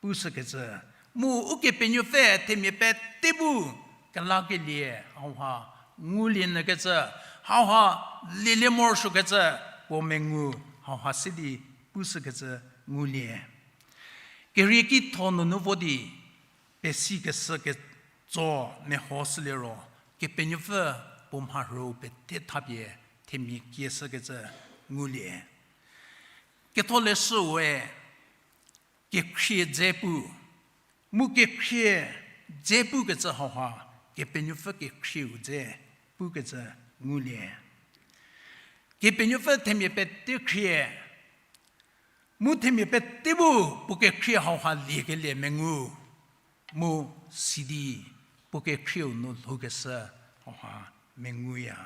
pushükecü. Mu Ukepenuopfü themia pete bu kelakelie hauha ngulie nyükecü, hauha lielie morosuokecü, puo mengu hauha se di pushükecü ngulie. Kerieki tho nunu vo di pesikeshü ketso mehoshüliro, Kepenuopfü puo mharhüu pete thapie themia kieshükecü ngulie. Ketholeshüue kekhrie dze pu, mu kekhrie dze pukecü hauha, Kepenuopfü kekhrieu dze pukecü ngulie. Kepenuopfü themia pete khrie, mu themia pete bu puo kekhrie hauha liekelie mengu, mu sidi puo kekhrieu nu lhoukeshü hauha menguya.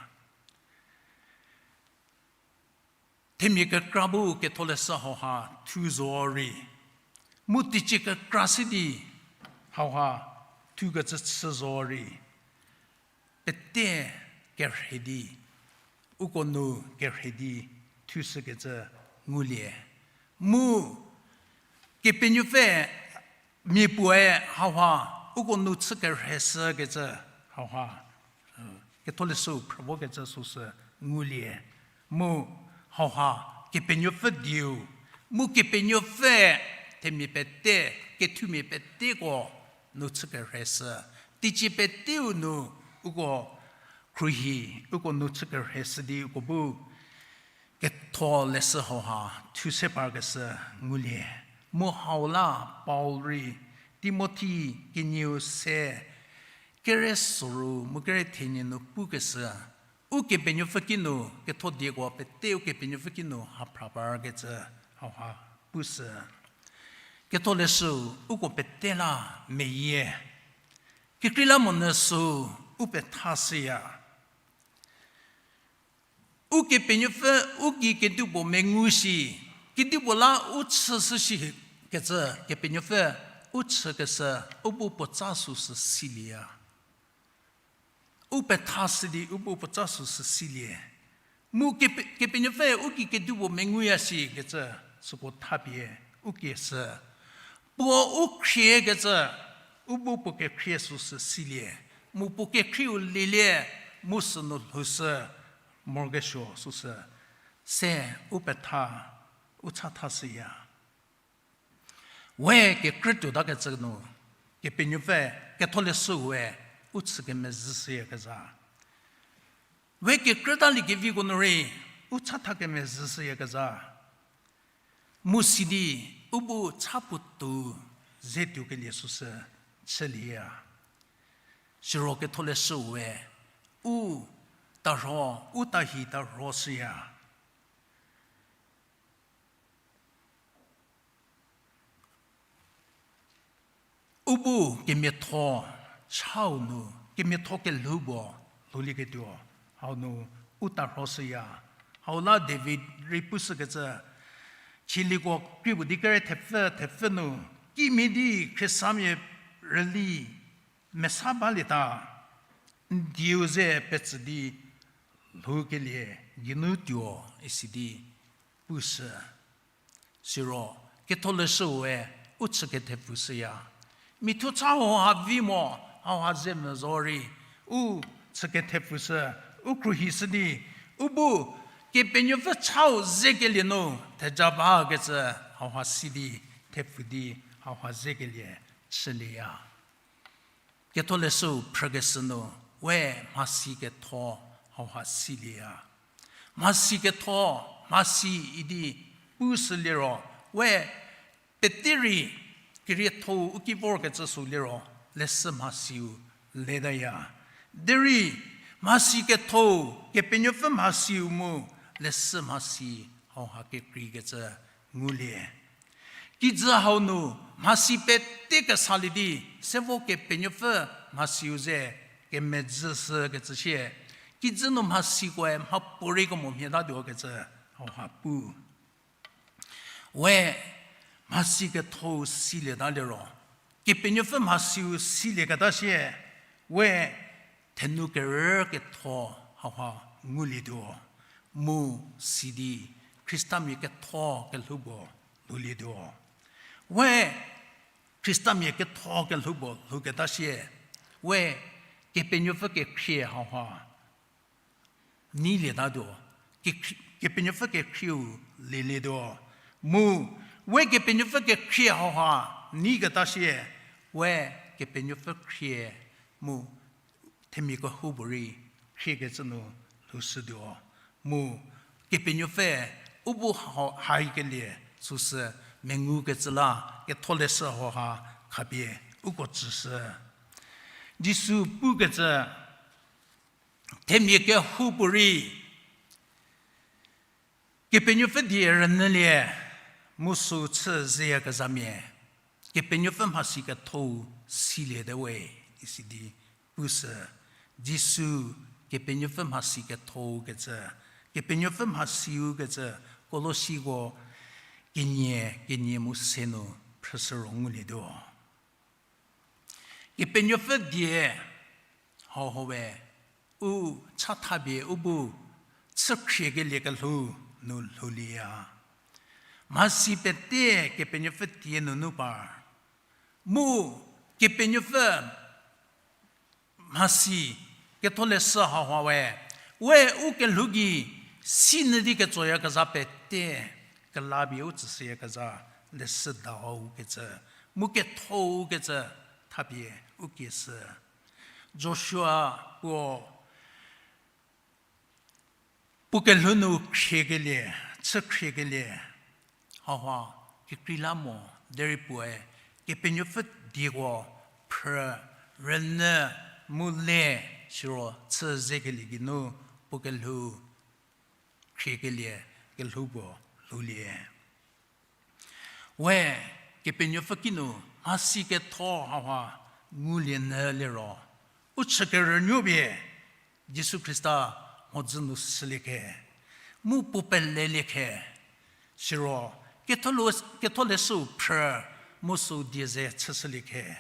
Themia kekra bu Ketholeshü hauha thu zo rei, mu teicie kekra se di hauha thukecü chü zo rei, pete kerhei di, uko nu kerhei di thushükecü ngulie. Mu Kepenuopfü mia puoe hauha uko nu chü kerheishükecü hauha, Ketholeshüu phrü vokecü süsü ngulie. Mu hauha Kepenuopfü dieu, mu Kepenuopfü themia pete, kethumia peteko nu chü kerheishü, teicie peteu nu uko khruohi, uko nu chü kerheishü di uko bu Ketholeshü hauha thu se parkeshü ngulie. Mu hau la Paul rei Timothi kenieu se kere soru mu kere thenie nu pukeshü, Ukepenuopfü kinu ketho dieko pete Ukepenuopfü kinu ha phra parkecü hauha pushü. Ketholeshüu uko pete la meyie. Kekreilamonyü sü u pethashüya. Ukepenuopfü u gei kedipuo mengu shi, kedipuo la u chüshü shikecü, Kepenuopfü u chükeshü, u bu puotsa süsü silieya. U pethashü di u bu puotsa süsü silie. Mu Kepe-, Kepenuopfü u gei kedipuo menguya shikecü, süko thapie u kieshü. Puo u khriekecü, u bu puo kekhrie süsü silie. Mu puo kekhrieu lielie, mu sünu lhoushü, morokesuo süsü. Se u petha, u chathashüya. We kekrütuotakecü nu, Kepenuopfü, Ketholeshüue, u chü kemezhüshüyakezha. We kekrütaliekevieko nu rei, u chatha kemezhüshüyakezha. Mu sidi, u bu cha puotou ze tuokelie süsü chülieya. Siro Ketholeshüue, u tarho, u tahi tarhoshüya. U bu kemiatho chau nu, kemiatho kelhou puo lhoulieketuo, hau nu u tarhoshüya. Hau la David rei pushükecü, Tsaliko kri puo di kere thepfü, thepfü nu, kimhie di khriesamia rüli mesa balieta, n dieu ze petsü di lhoukelie geinu tuo, isi di pushü. Siro, Ketholeshüue u chü kethepfushüya. Mithuo cha hauha vi mo, hauha ze mvü zo rei, u chü kethepfushü, u khruohishü di, u bu Kepenuopfü chau zekelie nu theja bakecü hauha si di, thepfu di hauha zekelie chülieya. Ketholeshüu phrükeshü nu, we mhasi ketho hauha silieya. Mhasi ketho, mhasi idi pushü liro, we pete rei kerietho-u u ki vorkecü sü liro, leshü mhasiu letaya. Derei mhasi ketho-u, Kepenuopfü mhasiu mu, leshü mhasi hauha kekreikecü ngulie. Kijü hau nu mhasi pete kesalie di, se vo Kepenuopfü mhasiu ze kemezhüshükecü sie, kijü nu mhasikoe mhapuoreiko mo mhie tatuo kecü hauha pu. We mhasi ketho-u silieta liro, Kepenuopfü mhasiu silieketa sie, we thenu kerü ketho hauha ngulietuo, mu sidi Khristamia ketho kelhou puo lhoulietuo. We Khristamia ketho kelhou puo lhouketa sie, we Kepenuopfü kekhrie hauha neilietatuo, kekhrie-, Kepenuopfü kekhrieu lielietuo. Mu, we Kepenuopfü kekhrie hauha neiketa sie, we Kepenuopfü khrie mu themia kehoupuorei khriekecü nu lhoushütuo. Mu, Kepenuopfü u bu ha-, haikelie süsü mengukecü la ketholeshü hauha khapie uko tsüshü. Jisu pukecü, themia kehoupuorei Kepenuopfü die rünyülie, mu süu chü zeyakezhamia, Kepenuopfü mhasi ketho-u siliete we, isidi pushü. Jisu Kepenuopfü mhasi ketho-u kecü, Kepenuopfü mhasiu kecü, Kolosiko kenie, kenie mu se nu phrüshü ro ngulietuo. Kepenuopfü die hauha we u chathapie u bu chükhriekelie kelhou nu lhoulieya. Mhasi pete Kepenuopfü die nunu par. Mu Kepenuopfü mhasi ketholeshü hauha we, we u kelhou gei sinyü di ketsoyakezha pete kelapie u tsüshüyakezha leshüdau kecü, mu ketho-u kecü thapie u kieshü. Joshua puo puo kelhou nu khriekelie, chükhriekelie hauha kekreilamonyü derei puoe Kepenuopfü dieko phrü, rünyü, mu le, siro chü zekelie geinu puo kelhou khriekelie kelhou puo lhoulie. We Kepenuopfü kinu mhasi ketho hauha ngulie nyü liro, u chükerünuo pie Jisu Khrista mhodzü nu shülie khe, mu puo pelelie khe, siro ketho-, ketholeshüu phrü mu süu die ze chüshülie khe,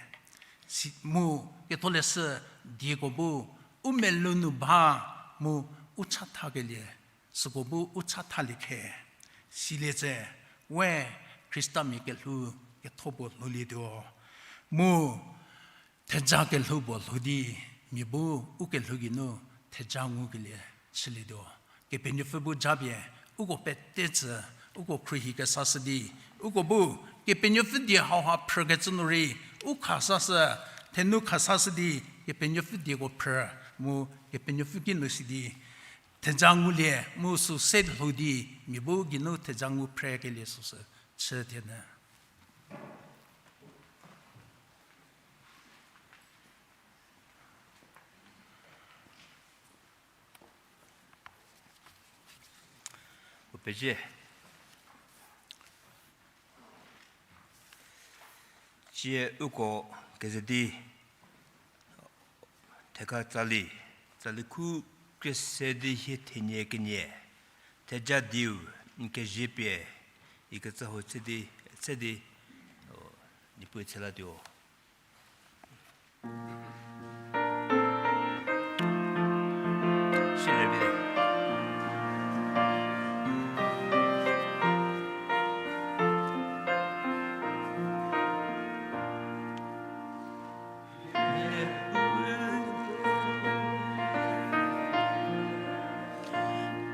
si-, mu ketholeshü dieko bu u melou nu ba mu u chathakelie, süko bu u chathalie khe, silie tse, we Khristamia kelhou ketho puo lhoulietuo, mu theja kelhou puo lhou di, mia bu u kelhou geinu theja ngukelie chülietuo. Kepenuopfü bu japie uko pete tsü, uko khruohi kesashü di, uko bu Kepenuopfü die hauha phrükecü nu rei u khasashü, thenu khasashü di Kepenuopfü dieko phrü, mu Kepenuopfü kinu si di theja ngulie mu süu se lhou di, mia bu geinu theja ngu phrekelie süsü chü thienyü. Upezie. Tsie uko keze di theka tsali, tsali khu krie se di hie thenie kenie, theja dieu n kezie pie, ikecü ho tse di, tse di, o, Niepuu tshe latuo.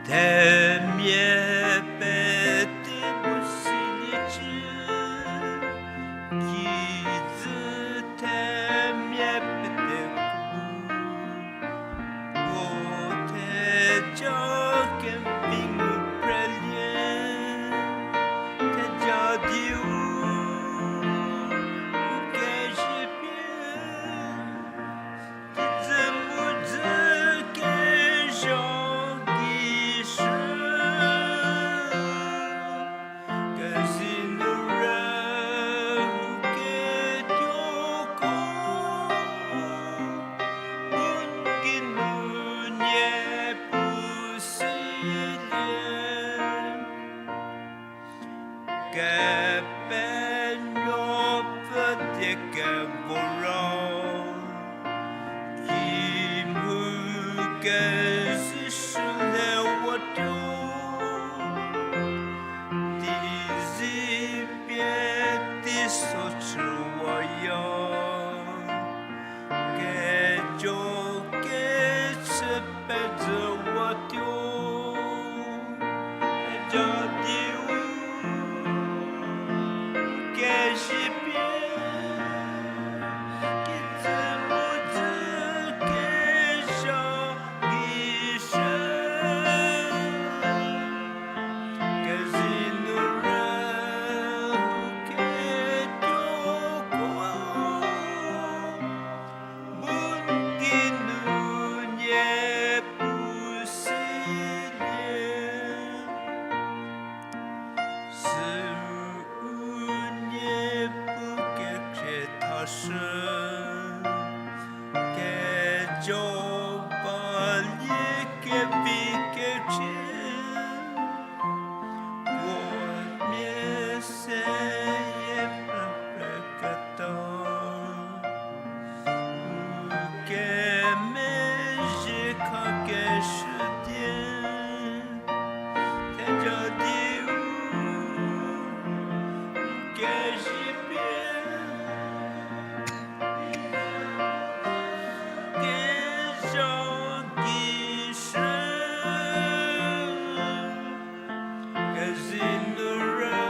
Themia pete bu siliecie, kijü themia pe- kevor, ki mu kezishülie watuo, di zi pie teiso chüwaya, kejo kechü pezhüwatuo, ja diu kezhie pie, kijü mu dzü kezha gei shü, kezinu rü u ketuoko, bu n geinu Niepuu silie. Süu Niepuu kekhrie thashü, kejo balie kevi kechie, puo mia seyie phrüphrüketa, u kemezhie khakeshü die, theja diu n kezhie pie, kezha gei shü, kezinu rü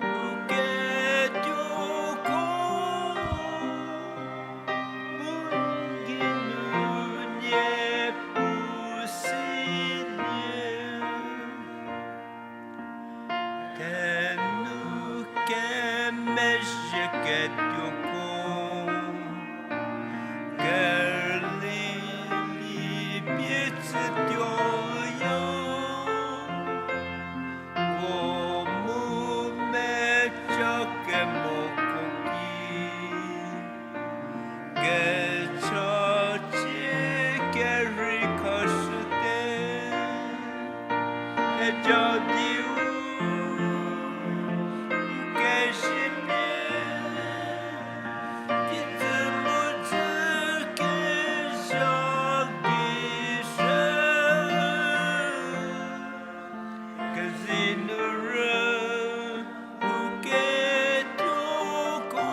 u ketuoko, bu n geinu Niepuu silie. Thenu kemezhie ketuoko, kerüli mia pie tsütuoya, puo mu mecha kemoko ki, kechachie kerhei khashüte, theja diu n kezhie pie, kijü mu dzü kezha gei shü, kezinu rü u ketuoko,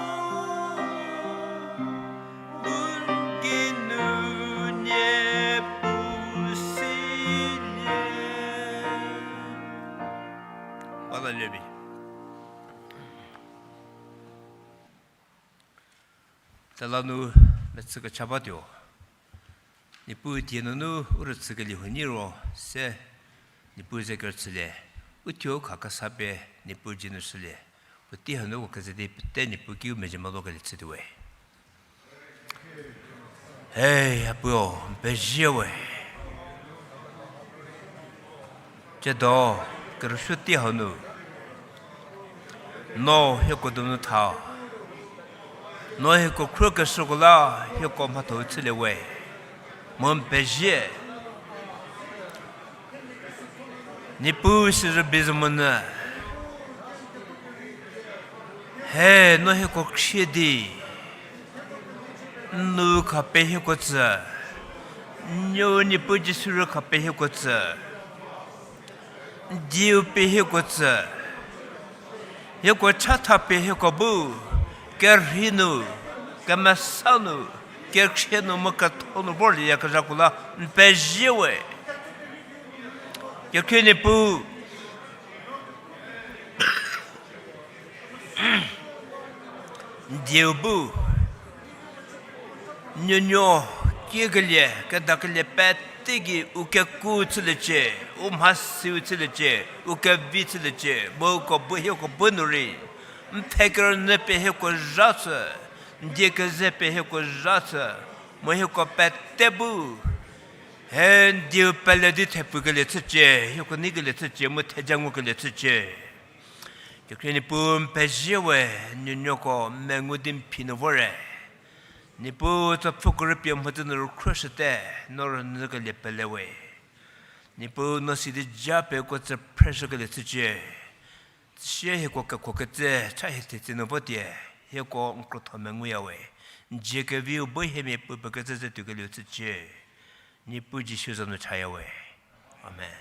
bu n geinu Niepuu silie. Ba la lievi. Tela nu mechü kecha batuo. Niepuu die nunu u rüchükelie huo nyi ro se, Niepuu ze kerüchülie, u thuo u kha kesa pie Niepuu dzie nu shülie. Puotei hanu uko keze di pete Niepuu ki u mezhie molo kelie chütuo we. He, a puo, n pezie we. Tsiedo, kerüsuo tei hanu, no hieko donu tha. No hieko khruokeshüko la hieko mhatho-u chülie we. Mu n pezie. Niepuu sirü bizomonyü, he, no hieko khrie di, n nu khapie hieko tsü, n nuo Niepuu Jisu rü khapie hieko tsü, n dieu pie hieko tsü, hieko chatha pie hieko bu, kerhei nu, kemesa nu, kekhrie nu mu ketho nu vorlieyakezhako la n pezie we. Kekhrie Niepuu, n dieu bu, nuonuo, kiekelie, kedakelie pete gei u keku chüliecie, u mhasiu chüliecie, u kevi chüliecie, mu uko bu hieko bu nu rei, n pfhe kerünyü pie hieko zha chü, n die keze pie hieko zha chü, mu hieko pete bu, he n dieu pele di thepfukelie chücie, hieko neikelie chücie, mu theja ngukelie chücie. Kekhrie Niepuu n pezie we, nuonuoko mengu di n phi nu vore. Niepuu tsopfüko rüpie mhodzü nu rükhruoshüte, no rünyükelie pele we. Niepuu no sidi ja pie uko tsü phreshükelie chücie. Tsüsie hieko kekuo ketse cha hie thetse nu votie, hieko n krotho menguya we. N dzie keviu bu hiemia puo pekecü ze tuokelieu chücie. Niepuu Jisu za nu chaya we. Amen.